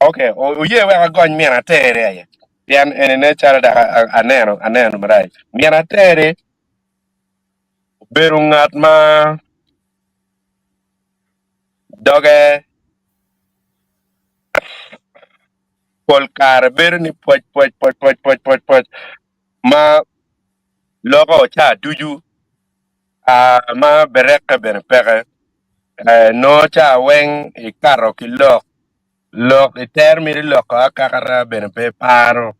Ok, oye wek agony min atere aye. Pien eni ne calo dok aneno, aneno marac. Min atere obedo ngat ma doge pol kare bedo ni pwoc pwoc pwoc pwoc pwoc pwoc pwoc ma loko ca ducu. ma berekke bene peke, nongo ca weng ikato ki lok, lok iter miti loko akakata bene pe iparo.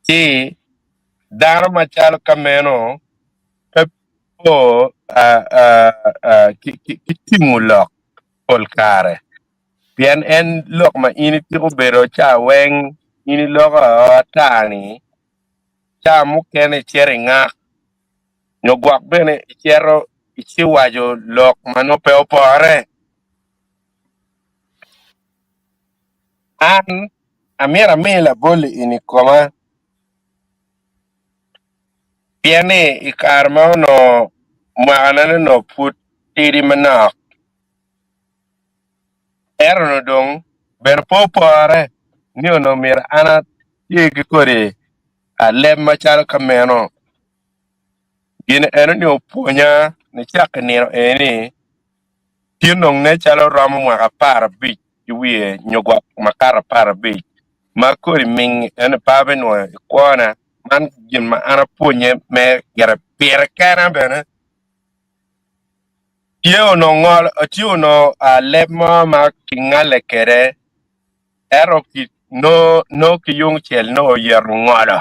Ci dano macalo ka meno pe po ki tingo lok pol kare pien en lok ma in itiko bedo ca weng in iloko ata-ni ca mukene icito ingak. nyo gwok bene icito iciwaco lok ma nongo pe opore. An amyero ami labol eni koma pien ni i kare ma onongo mwakana ni onongo pud tidi manok ento onongo dong bene pe opore ni onongo myero an atye ki kodi leb macalo ka meno. Gin eno-ni opwonya nicako i nino eni, tin dong nen calo romo mwaka aparabic ki wiye nyo gwok makato aparabic, ma kodi ming eno pe abinwoyo i kwona. Man gin ma an apwonye me gire pire kena bene. Tye onongo ngolo, tye onongo leb mo ma kingale kwede ento nongo ki yung cel nongo oyeto ngolo.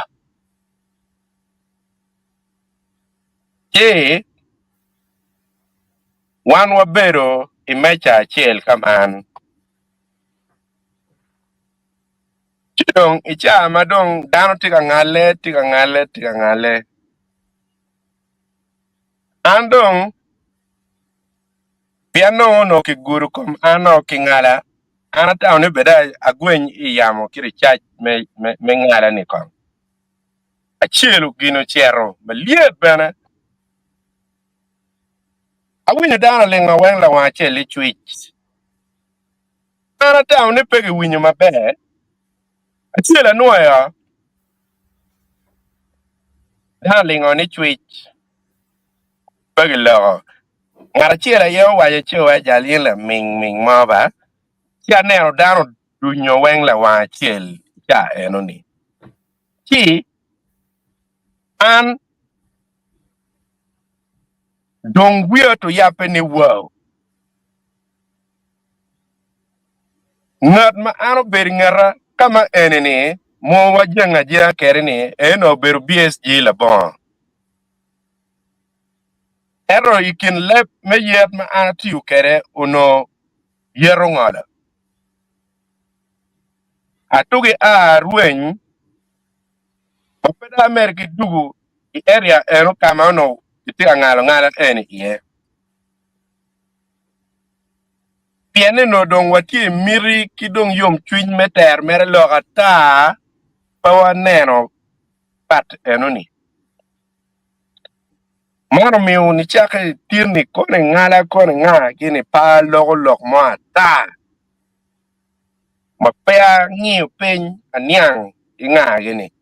Ci wan wabedo i meja acel ka man. Ci dong i caa ma dong dano tye ka ngale, tye ka ngale, tye ka ngale, an dong pien nongo onongo kigudo kom an o ki ngala, an atamo ni bed agweny i yamo ki ricac me ngala-ni kong. Acelu gin ocito malyet bene. Awinyo dano olingo weng lawang acel licwic. An atamo ni pe giwinyo maber. Acel anwoyo dano olingo ni cwic pe giloko. Ngat acel aye owaco ci owaco jal in laming ming mo ba. Ci aneno dano odunyo weng lawang acel ca enoni. Ci an dong wiya to yabbe ni wow. Ngat ma an obedo i ngeta ka ma eni-ni mo wajenge ajenga kwede-ni eno obedo BSG labongo. Ento i kin leb me yet ma an atiyo kwede onongo yeto ngolo. Atugi a arweny ma pe dong amedde ki dugo i area eno ka ma onongo kitye ka ngalo ngala eni iye. Pien ni onongo dong watye i miti ki dong yomcwiny me tero mere lok ata, pe waneno pat enoni. Man omiyo nicakke i tin-ni koni ngala koni nga gini pe aloko lok mo ata ma pe angiyo piny aniang ki nga gini.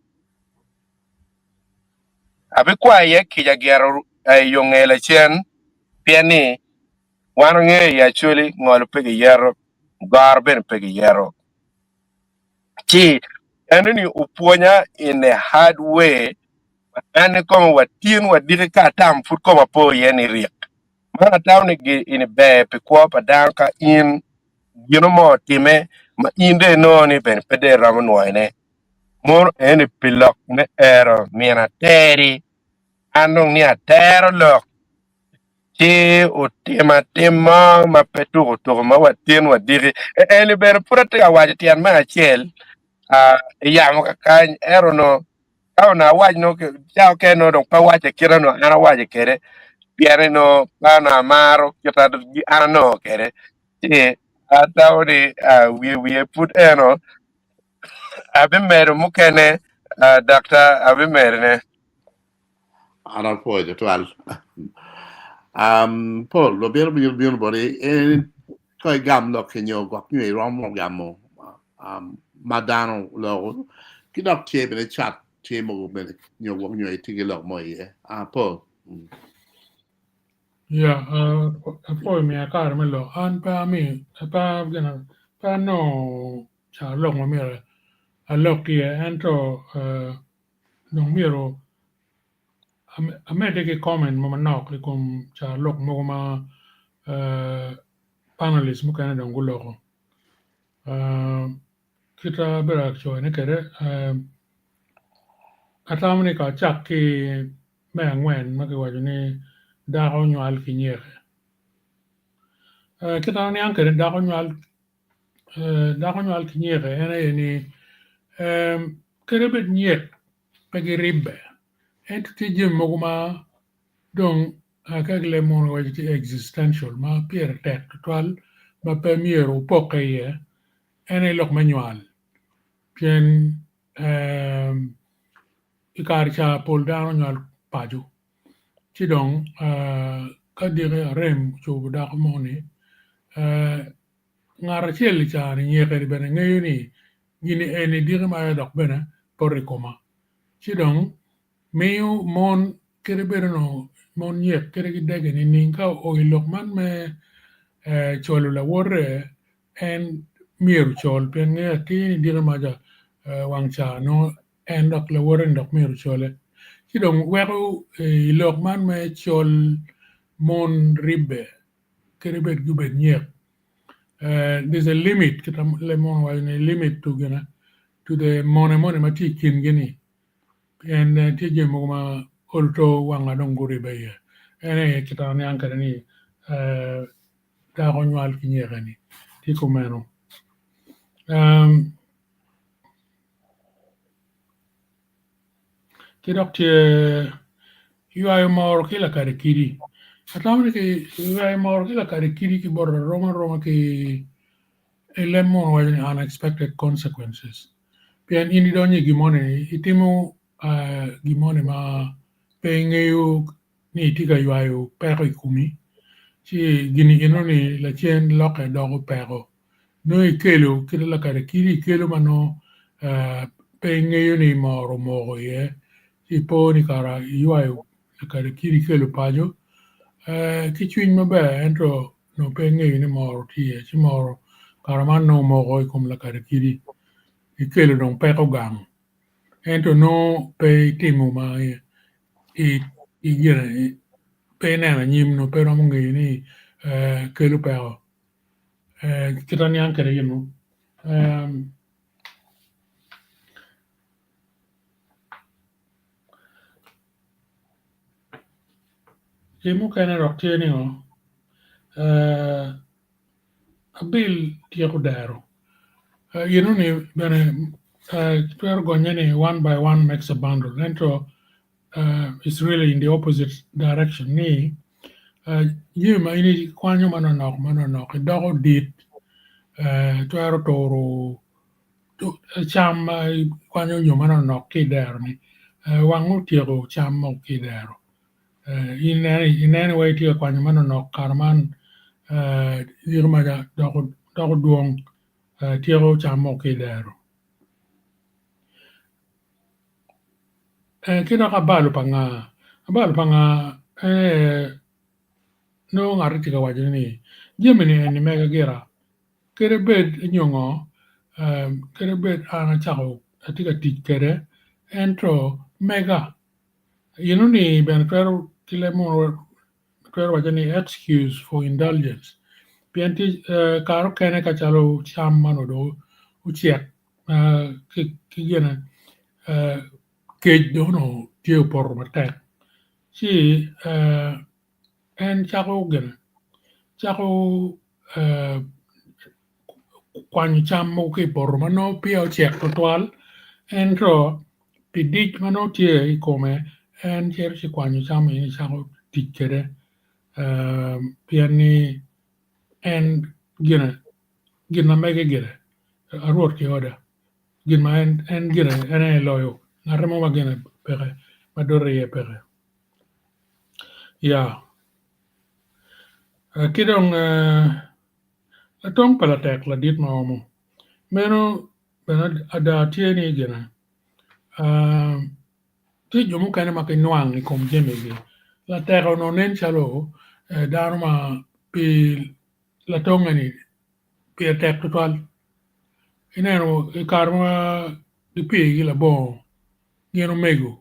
Abikwayo iye kica gire i yo nge lacen pien ni wan wangeyo i Acholi ngolo pe giyeto, goro bene pe giyeto. Ci enoni opwonya in a hard way ma an kikome wa tin wa diki ka atamo pud koma po iye ni rik. Man atamo ni eni ber pi kwo pa dano ka in gino mo otime ma in dong inongo ni bene pe dong iromo nwoyone. Mono eni pi lok me ero min ateri. An dong ni atero lok ci otimo atim mo ma pe tuko tuko ma watin wadiki. Eni bene pud atye ka waco tyen me acel i yamo kakany ento onongo ka onongo awac nongo ca okene nongo dong pe awace kit ma onongo an awaco kwede pien ni nongo pe onongo amaro kit ma an anongo kwede ci atamo ni wiye wiye pud eno abimedo mukene daktar abimedone. An apwoyo tutwal. Um, Paul, wabino bino bino boti en ka igam lok ki nyo gwok nyo iromo gamo um, ma dano loko ki dok tye bene cat tye mogo bene nyo gwok nyo itye ki lok mo iye. Ah, Paul. Yeah, apwoyo miya kare me lok. An pe ami, pe gina, pe anongo ca lok ma myero alok iye ento uh, Dong myero amedde ki comment mo manok i kom carolok mogo ma panelist mukene dong guloko. Kit ma abedo ka coyone kwede, atamo ni kong acak ki me angwen ma kiwaco ni dako nywal ki nyeke. Kit ma aniang kwede dako nywal dako nywal ki nyeke en aye ni Kadi bed nyek pe giribbe, ento tye jami mogo ma dong ka gileb munu giwaco tye existential ma pire tek tutwal ma pe myero wupokke iye en aye lok me nywal pien i kare ca pol dano nywal paco ci dong ka diki arem ocobo dako moni Ngat acel i caa-ni nyeke-ni bene ngeyo ni gin-ni eni diki maya dok bene poto i koma. Ci dong miyo mon kadi bed onongo mon nyek kadi gidege nining ka oo i lok man me colo lawote en myero ocol pien ngeyo atir ni diki maca wang caa nongo en dok lawote-ni dok myero ocole. Ci dong weko i lok man me col mon ribbe kadi bed gubed nyek there's a limit kita leb munu waco ni limit to gina to the mone moni ma tye i kingi ni pien tye jami mogo ma oluto wanga dong guribbe iye en aye kita aniang kwede ni dako nywal ki nyeke ni tye kumeno. Ki dok tye ywayo moro ki lakadi kidi. Atamo ni ywayo moro ki lakadi kidi ki bot rom aroma ki i leb munu waco ni unexpected consequences pien in idonyo i gin moni itimo gin moni ma pe ingeyo ni itye ka ywayo peko i komi ci gin enoni lacen lokke doko peko nongo ikelo kit lakadi kidi ikelo ma nongo pe ingeyo ni moro omoko iye ci ipo ni kara iywayo lakadi kidi ikelo paco ki cwiny maber ento nongo pe ingeyo ni moro tye iye ci moro kara man nongo omoko i kom lakadi kidi ikelo dong peko gang ento nongo pe itimo ma i gine pe ineno anyim nongo pe iromo ngeyo ni kelo peko kit aniang kwede gin mo. Gin mukene dok tye ni ngo abil tyeko dero enoni bene twero gonye ni one by one makes a bundle ento it's really in the opposite direction ni jami ma in ikwanyo manonok manonok idoko dit twero turo cam ma ikwanyo nyo manonok ki i dero-ni wang otyeko cam mogo ki i dero ineno wai itye ka kwanyo manonok kare man yito maca doko dwong tyeko cam mogo ki i dero. Ki dok abalo pa nga? Abalo pa nga en aye nongo ngat tye ka waco ni jami-ni eni mega gira kadi bed nyo ngo kadi bed an acako atye ka tic kwede ento mega enoni bene twero ki leb munu twero wacce ni excuse for indulgence pien tye kare okene ka calo cam ma onongo dong ocek ki gine kec dong onongo tye opoto matek ci en cako gine cako kwanyo cam mogo ki i poto ma nongo peya ocek tutwal ento pi dic ma nongo tye i kome en cito ci kwanyo cam eni cako tic kwede pien ni en gine gin ma mege gire arwot ki oda gin ma en gire en aye loyo ngate mo ma gine peke ma dote iye peke ya ki dong latong pa latek ladit ma omo meno bene ada tye ni gine tye jo mukene ma ginwang i kom jamigi latek onongo nen calo dano ma pi latonge ni pire tek tutwal ineno i kare ma gipigi labongo gin omego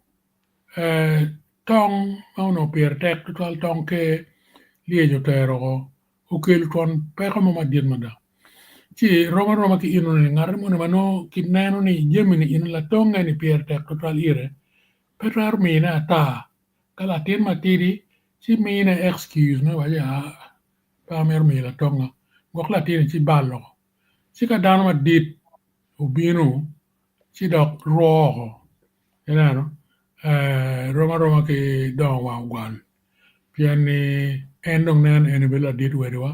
tong ma onongo pire tek tutwal tong ker lyec otero oko okelo twon peko mo madit mada ci rom aroma ki enoni ngat moni ma nongo kineno ni jami-ni eni latonge ni pire tek tutwal ire pe twero mine ata ka latin matidi ci mine excuse me waci aa pe amito miyo latonga gwok latin-ni ci balo ci ka dano madit obino ci dok rwo oko ineno rom aroma ki dongo wang ogwal pien ni en dong neno eni obedo ladit wadiwa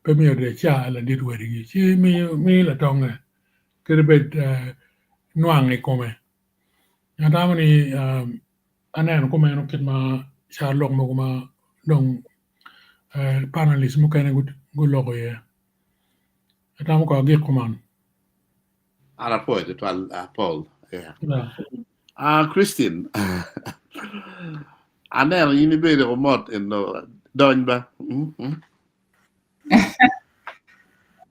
pe myero dong eca ladit wadigi ci miyo latonge kadi bed nwang i kome atamo ni aneno kumeno kit ma carolok mogo ma dong panelist mukene guloko iye atamo kong agik kuman. An apwoyo tutwal Paul. Yeah. Ah, Christine. Aneno in ibedo ko mot eno dony ba. Mm -hmm.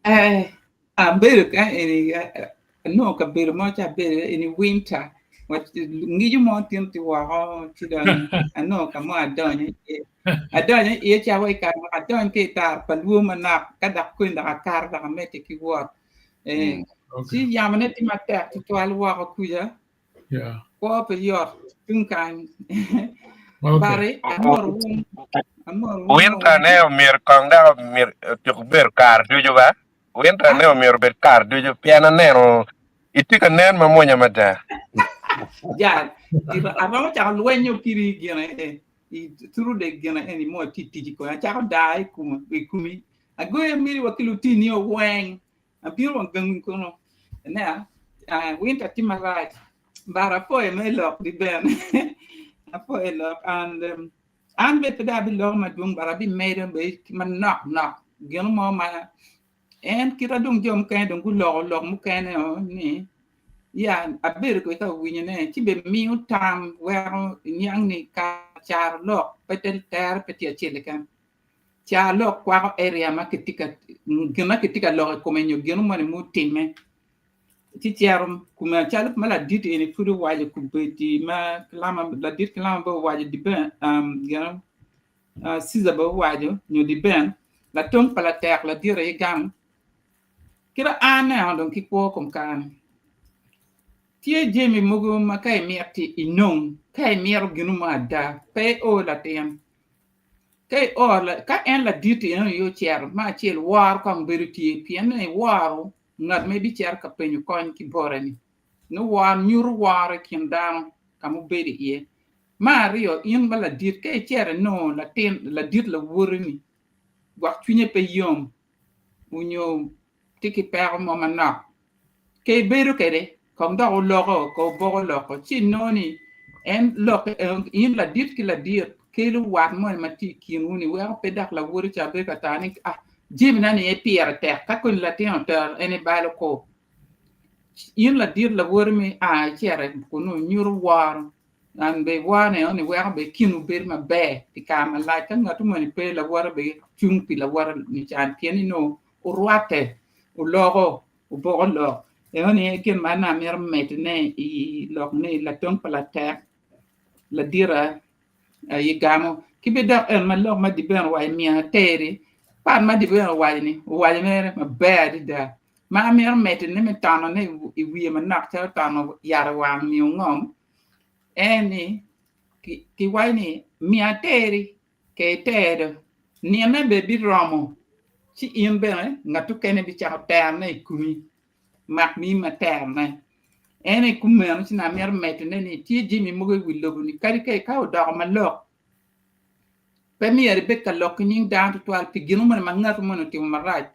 Eh, abedo ka eni anongo kabedo mo ca abedo eni winter ngico mo tin tye woko ci dong anongo ka mo adonyo iye adonyo iye ca wa i kare ma adony ki i tar pa lwo manok ka dok koni dok akato dok amedde ki wot eh, ci yamone tye matek tutwal woko kuca Kwo pe yot tung kany. Bari amoro wun. Amoro wun. Winter ne omyero kong dok otyek bedo kare ducu ba. Winter ne omyero obed kare ducu pien aneno itye ka nen ma mwonya mada. Ja, aromo cako lwenyo kiri gine i through the gine eni mo ti tic ko acako da i kumi agoyo miri wa ki lutini weng abino wa gangi kono ne winter tye marac. But apwoyo me lok di ben. Apwoyo lok and um, an be pe dong abiloko madwong but abimedo be manok nok gin mo ma en kita dong jo mukene dong guloko lok mukene o ni ya abedo kwede ka winyone ci be miyo tam weko iniang ni ka caro lok pe te tere pe tye acel keken. Car lok kwako area ma kitye ka gin ma kitye ka lok i kome nyo gin moni mutimme. Ci cito kome calo ma ladit eni pud owaco kubedi ma kilama ladit kilama bene owaco diben gin Caesar bene owaco nyo diben latong pa latek ladit aye gang kit ma an aneno dong ki kwo kom kare-ni tye jami mogo ma ka imiti inong ka imito gin mo ada pe io latin. Ka io, ka en ladit-ti en aye ocito, me acel woro kong bedo tye, pien ni iworo ngat ma ibicito ka penyo kony ki bote-ni. Nongo woro nyuto woro i kin dano ka ma wubedo iye. Me aryo, in ma ladit, ka icito inongo latin ladit lawoti-ni gwok cwinye pe yom onyo tye ki peko mo manok, ka ibedo kwede kong dok wuloko ka wuboko loko ci inongo ni en lok in ladit ki ladit kelo wat moni ma tye i kinwu ni weko pe dok lawote ca bedo ka tamo ni ah jamina ni aye pire tek ka koni latin otero en ebalo kor in ladit lawote mi a icito kunu nyuto woro and be woro ni eno ni weko be kinwu bedo maber pi kare malac ka ngat moni pe lawote be cung pi lawote ni can pien ni nongo wurwatte, wuloko, wuboko lok. Enoni aye gin ma an amito medone i lok ni latong pa latek, ladita aye gamo. Ki bene dok en ma lok ma Dibene owaco miyo ateri, part ma Dibene owaco ni owaco mere maber adada ma amito medone me tonone i wiye manok calo tono yat owang nyo ngom en ni kiwaco ni miyo ateri Ka itedo, nine bene biromo, ci in bene ngat okene bicako terone i komi, mak mii materone. En aye kumeno ci nongo amito medone ni tye jami mogo i wi lobo-ni kadi ka odoko malok, pe myero ibed ka lok ki nying dano tutwal pi gin moni ma ngat moni otimo marac.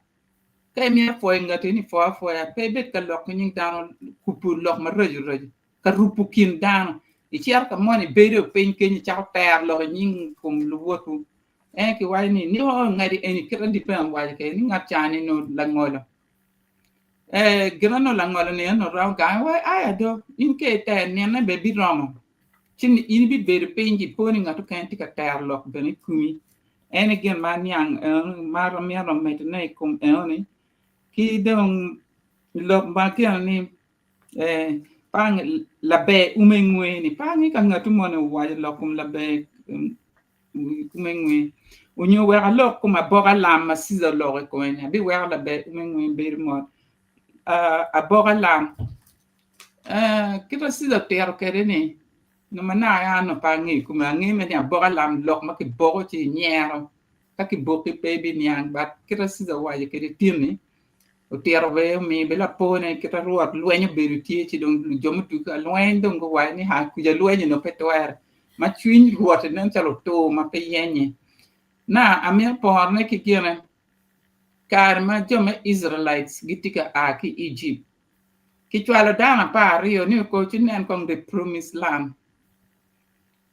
Ka imito pwoyo ngati ni pwo apwoya, pe ibed ka lok ki nying dano kubo lok maraco raco. ka rubo kin dano. Icito ka moni ibedo piny kenyo icako tero lok i nying kom luwotwu. En kiwaco ni nio ngati eni kite depend owaco kwede ni ngat ca ni nongo langolo. Eh gin ma nongo langolo ni eno romo gange wa aya do in ka iter nine bene biromo ci in ibibedo piny ipo ni ngat okene tye ka tero lok bene i komi. En aye gin ma aniang eno ma amito medone i kom eno ni ki dong lok ma gino ni Eh, pang laber ume ngwe ni pang ka ngat moni owaco lok kom laber ume ngwe onyo wek alok kom aboka lam ma Caesar oloko i kome ni abiweko laber ume ngwe bedo mot. Uh, aboka lam uh, kit ma Caesar otito kwede ni nyo ma naka an pe angeyo kome angeyo mere ni aboka lam lok ma kiboko ci inyero ka kiboki pe ibiniang but kit ma Caesar owaco kwede tin-ni Otito bene omiyo bene lapone kit ma Rwot lweny obedo tye ci dong jo mutugi ka lweny dong guwaco ni ha kuca lweny onongo pe twere ma cwiny Rwot nen calo otur ma pe yenye. Na amito porone ki gine kare ma jo me Israelites gitye ka a ki i Egypt kicwalo dano 12 ni oko ci nen kong the promised land.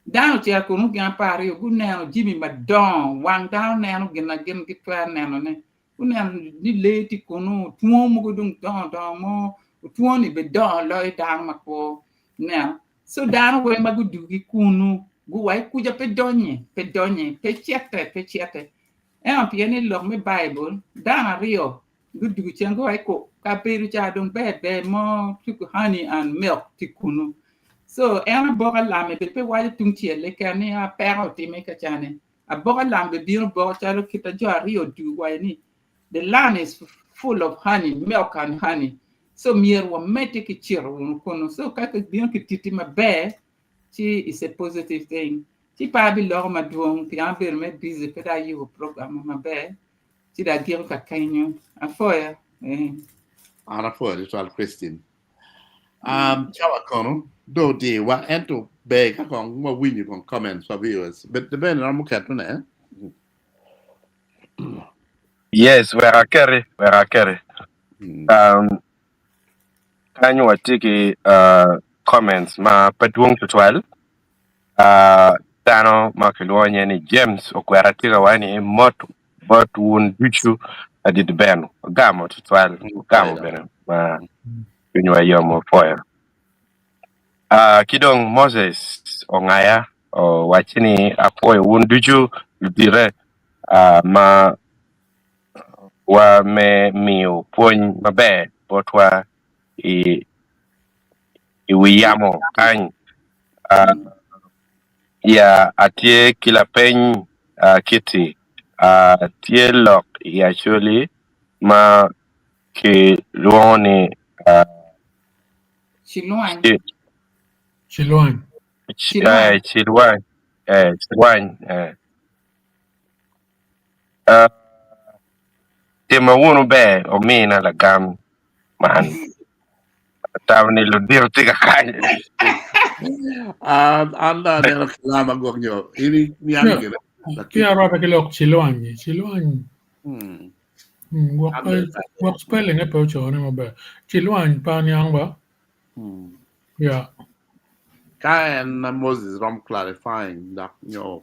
Dano ocito kunu gin 12 guneno jami madongo wang dano neno gin ma gin gitwero nenone. Guneno ni lee tye kunnu, otwongo mogo dong dongo dongo mo, otwongo-ni bene dongo loyo dano makwo. Ineno? So dano weng ma gudugi kunnu guwaco kuca pe donye, pe donye, pe cite, pe cite. Ento pien ni lok me Baibul, dano aryo gudugo cen guwaco ku kabedo ca dong ber ber mo tye honey and milk tye kunnu. So en aboka lame bene pe waco tung cel keken ni a peko otime ka cani. Aboka lam bibino boko calo kit a jo aryo odugo waco ni the land is full of honey, milk and honey. So myero wamedde ki cito wunu kunu. So ka kibino ki titi maber ci is a positive thing. Ci pe abiloko madwong pien abedo me busy pe dong ayubo program maber ci dong agiko ka kenyo. Apwoyo. Eh. An apwoyo tutwal Christine. Um, cawa kono do odiwa ento ber ka kong wawinyo kong comments pa viewers. But the bene romo ketone. Yes, wek aketi, wek aketi. Um, kany watye ki uh, comments ma pe dwong tutwal. Uh, dano ma kilwongo nye ni James Okwera tye ka waco ni mot bot wun ducu ladit Ben. Ogamo tutwal, ogamo bene ma cwinywa yom wapwoyo. Uh, ki dong Moses Ongaya owacci ni apwoyo wun ducu ludite uh, ma wa me miyo pwony maber botwa i i wi yamo kany. Uh, ya atye ki lapeny uh, kiti uh, tye lok i Acholi ma kilwongo ni uh, Cilwany. ci, Cilwany. ci, eh, Cilwany. cilwany eh, cilwany eh. Uh, Tima wunu ber omina lagam man. Atamo ni ludito tye ka kany. An an dong aneno kalam agwok nyo in iniang Yeah. gire Ki lakit. arwate ki lok cilwany-nyi, cilwany Hmm. mm, gwok An pe bene pe gwok spelling-e pe ocone maber. Cilwany pe aniang ba? Hmm. Yeah. Ka en Moses rom clarifying dok nyo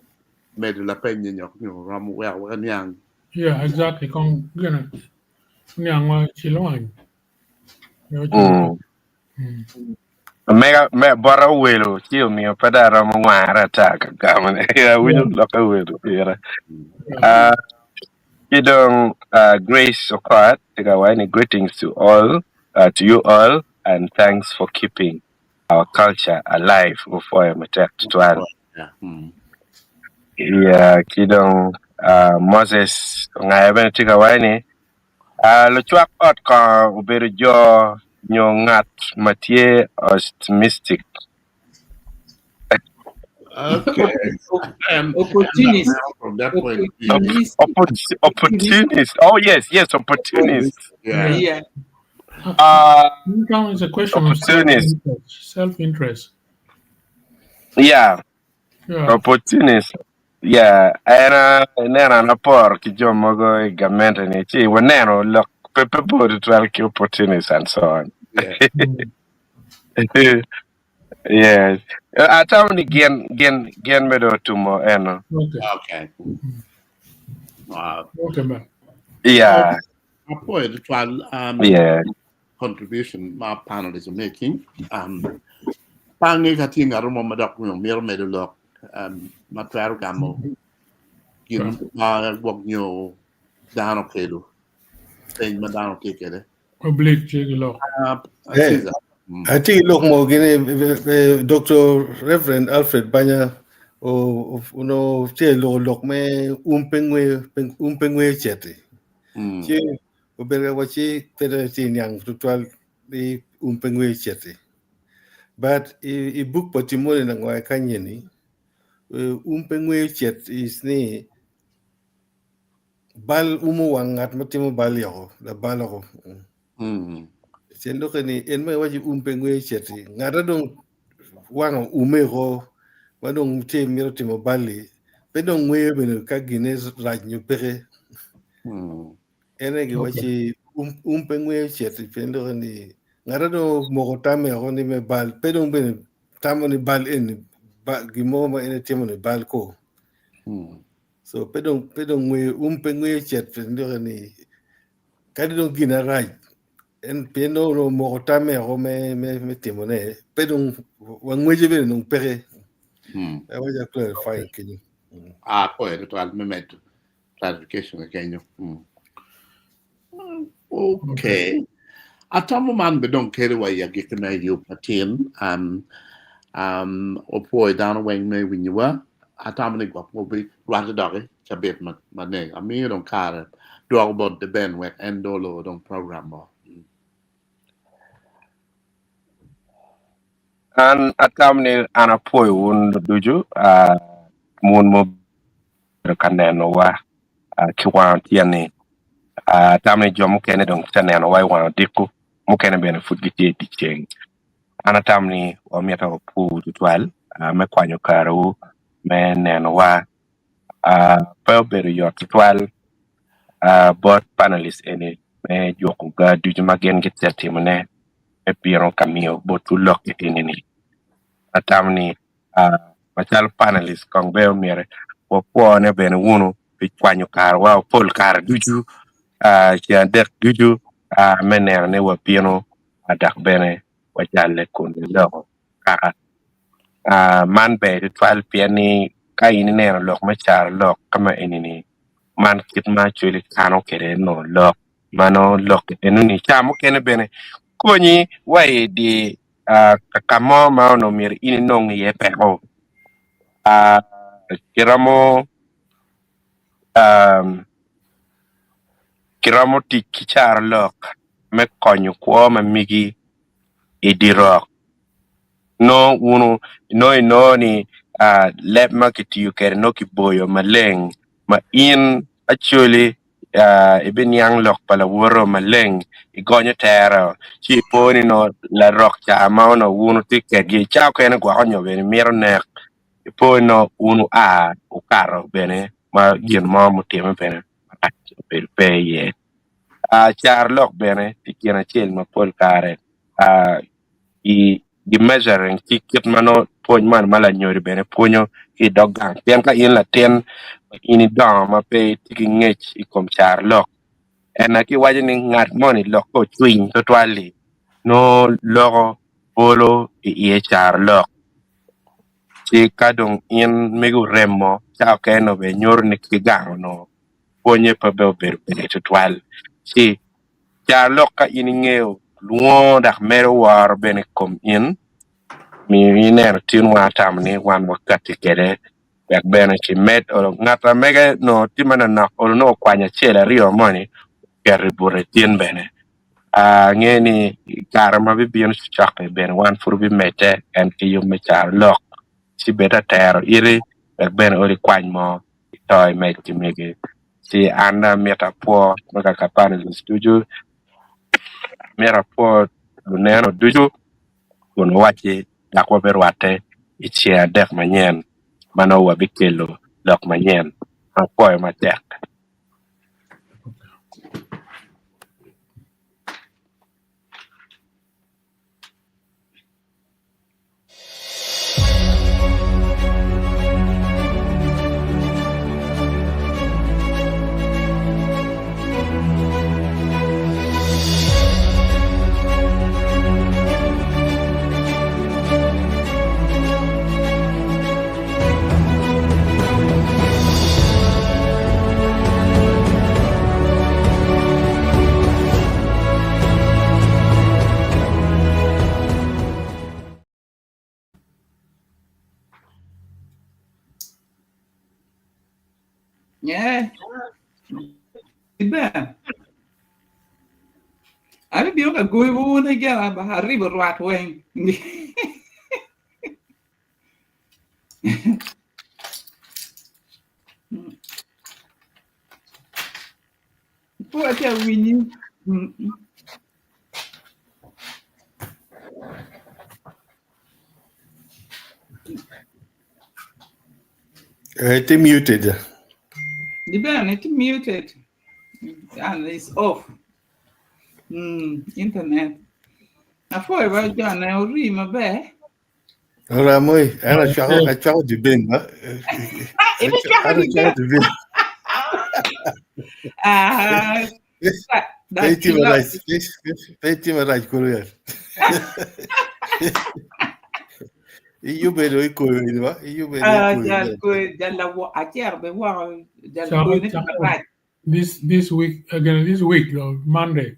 medo lapeny nyo nyo rom wek wek aniang. Yeah, exactly. Kong gina niang wa cilwany. Yo ocone pe. Mm. Mega me bota owelo ci omiyo pe dong aromo ngware ata ka gamone. Awinyo Yeah. lokke owelo pire. Yeah. Ki dong Grace Okot tye ka waco ni greetings to all to you all and thanks for keeping our culture alive wupwoyo matek tutwal. Yeah. Mm. Yeah, ki dong Moses Ongaya bene tye ka waco ni lucwak ot kongo obedo jo nyo ngat ma tye optimistic. Okay. And Opportunist. from that point of view. Opportunist. Opportunist. Oh yes, yes, opportunist. Yeah. Yeah. Sometimes it's a question of Opportunist. self-interest. Self-interest. Yeah, Yeah. opportunist. Yeah, en ineno an aporo ki jo mogo i gamente ni ci waneno lok pe pe bor tutwal ki opportunist and so on. Yeah. Yes. Atamo ni gin gin gin bedo otumo eno. Okay. Okay. Wow. Okay, man. Yeah. Apwoyo tutwal Yeah. contribution ma panelists are making. Pange ka tye ngat mo ma dok myero medo lok ma twero gamo gin ma gwok nyo dano okelo peny ma dano tye kwede. Oblique tye ki lok. Hey. Caesar. Atye ki lok mo gini Dr. Reverend Alfred Banya onongo tye loko lok me um pe ngweyo um pe ngweyo ceti. Ci obedo ka wacci pe dong etye niang tutwal ni um pe ngweyo ceti. But i buk pa Timoni Nangwayo kany-ni um pe ngweyo cet is ni bal umo wang ngat ma timo bal yoko labal oko. Cen lokke ni en ma iwaco um pe ngweyo ceti ngat a dong wang oume oko ma dong tye mito timo bal-li pe dong ngweyo bene ka gine rac nyo peke. En aye giwacci um pe ngweyo ceti pien lokke ni ngat a dong omoko tamme oko ni me bal pe dong bene tamo ni bal eni gin mo ma en etimo ni bal ko. So pe dong pe dong ngweyo um pe ngweyo cet pien lokke ni kadi dong gin arac en pien dong omoko tamme oko me me me timone pe dong wangwece bene dong peke. Awaca clarify kenyo. Ah, apwoyo tutwal me medo clarification kenyo. Okay. Atamo man be dong kelo wa i agikki me yub matin. Um, opwoyo dano weng me winyowa. Atamo ni gwok obi rwatte doki cabit ma ma ne. Amiyo dong kare dwoko bot The Ben wek en dong olo dong program mo. An atamo ni an apwoyo wun ducu uh, mun mubedo ka nenowa uh, ki wang otyeno-ni. Uh, atamo ni jo mukene dong tye ka nenowa i wang odiko, mukene bene pud gitye i dyeceng. An atamo ni wamito wapwowu tutwal uh, me kwanyo karewu me nenowa. Uh, pe obedo yot tutwal uh, bot panelist eni me juko ga ducu ma gin gitye ka timone me bino ka miyo botwu lok eni-ni. Atamo ni macalo panelist kong bene omyero wapwone bene wunu pi kwanyo karewa pol kare ducu ceng adek ducu me neno ni wabino dok bene wajalle kun waloko kaka. Man ber tutwal pien ni ka in ineno lok me caro lok ka ma eni-ni man kit ma Acholi kano kwede nongo lok ma nongo lok enoni ca mukene bene konyi wa i dye ka mo ma onongo myero in inong iye peko. Kiromo kiromo tic ki carolok me konyo kwo ma megi i dye rok. Nongo wunu nongo inongo ni leb ma kitiyo kwede nongo kiboyo maleng ma in Acholi ibiniang lok pa lawote maleng igonyo tere ci ipo ni nongo larok ca ma onongo wun wutye kwedgi ca okene gwoko nyo bene imito nek ipo ni nongo wun wua wukato bene ma gin mo mutime bene marac obedo pe iye. Caro lok bene tye gin acel ma pol kare gi measuring ki kit ma nongo pwony man ma lanyodo bene pwonyo ki i dog gang pien ka in latin in idongo ma pe itye ki ngec i kom caro lok en aye kiwaco ni ngat moni lokke ocwiny tutwal-li nongo loko bolo i iye caro lok ci ka dong in megi oremo ca okene nongo bene nyuto ni ki gang onongo pwonye pe bene obedo ber tutwal ci Car lok ka in ingeyo lwongo dok medo woro bene i kom in, miyo ineno tin wan atamo ni wan wakati kwede wek bene kimed olo ngat a mege nongo tye manonok olo nongo okwanyo acel aryo moni oketo i bute tin bene. Angeyo ni i kare ma bibino cokcok-ki bene wan pud wabimedde en ki yub me caro lok ci bed atero iti wek bene olo ikwany mo ito imed ki megi. Ci an dong amito apwo me kaka panelist ducu, amito apwo luneno ducu kun wawacci dok wabirwatte i ceng adek manyen ma nongo wabikelo lok manyen. Apwoyo matek. Yeah. Iber. Abibino ka goyo wun gira ba aribo rwat weng. Pud atye ka winyi. Itye muted. Diben, itye muted. And it's off. Internet. Apwoyo ba John, ori maber. Ora moi, an acwako acwako dibin ba. Ibicwako An acwako dibin. Ah, Pe itye marac, pe itye marac kulu ya. Iyube do ikoyo ini ba, iyube do ikoyo. Jal koyo, jal lawo, acero be woko, jal koyo ni marac. This this week again this week though, Monday.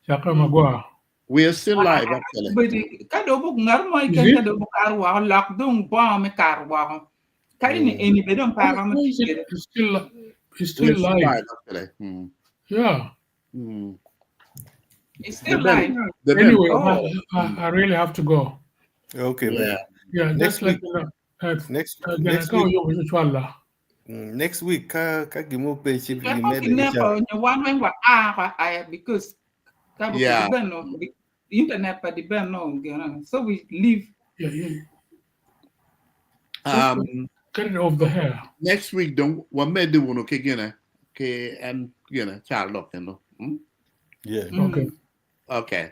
Chaka magwa. We are still live actually. Bedi ka do buk ngat mo iken ka do buk kar woko lok dong bongo me kar woko. Ka ini eni be dong par romo tic kwede. It's still it's We still are still live. live actually. Yeah. It's still The Ben, live. the Ben. Anyway, Oh. I really have to go. Okay, man. Yeah. Yeah, Next just let week, me know. Next Again, next ka week, oyo ko chwala. next week ka ka gimo pe ci Weko gimede ki kineko ca. nyo wan weng wa a wa aya because ka bu Yeah. ben no internet pa di ben no gina. So we leave. Yeah, yeah. Get it off the hair. Next week dong wamedde wunu ki gine ki en gine carolok keno. Yeah. Okay. Okay.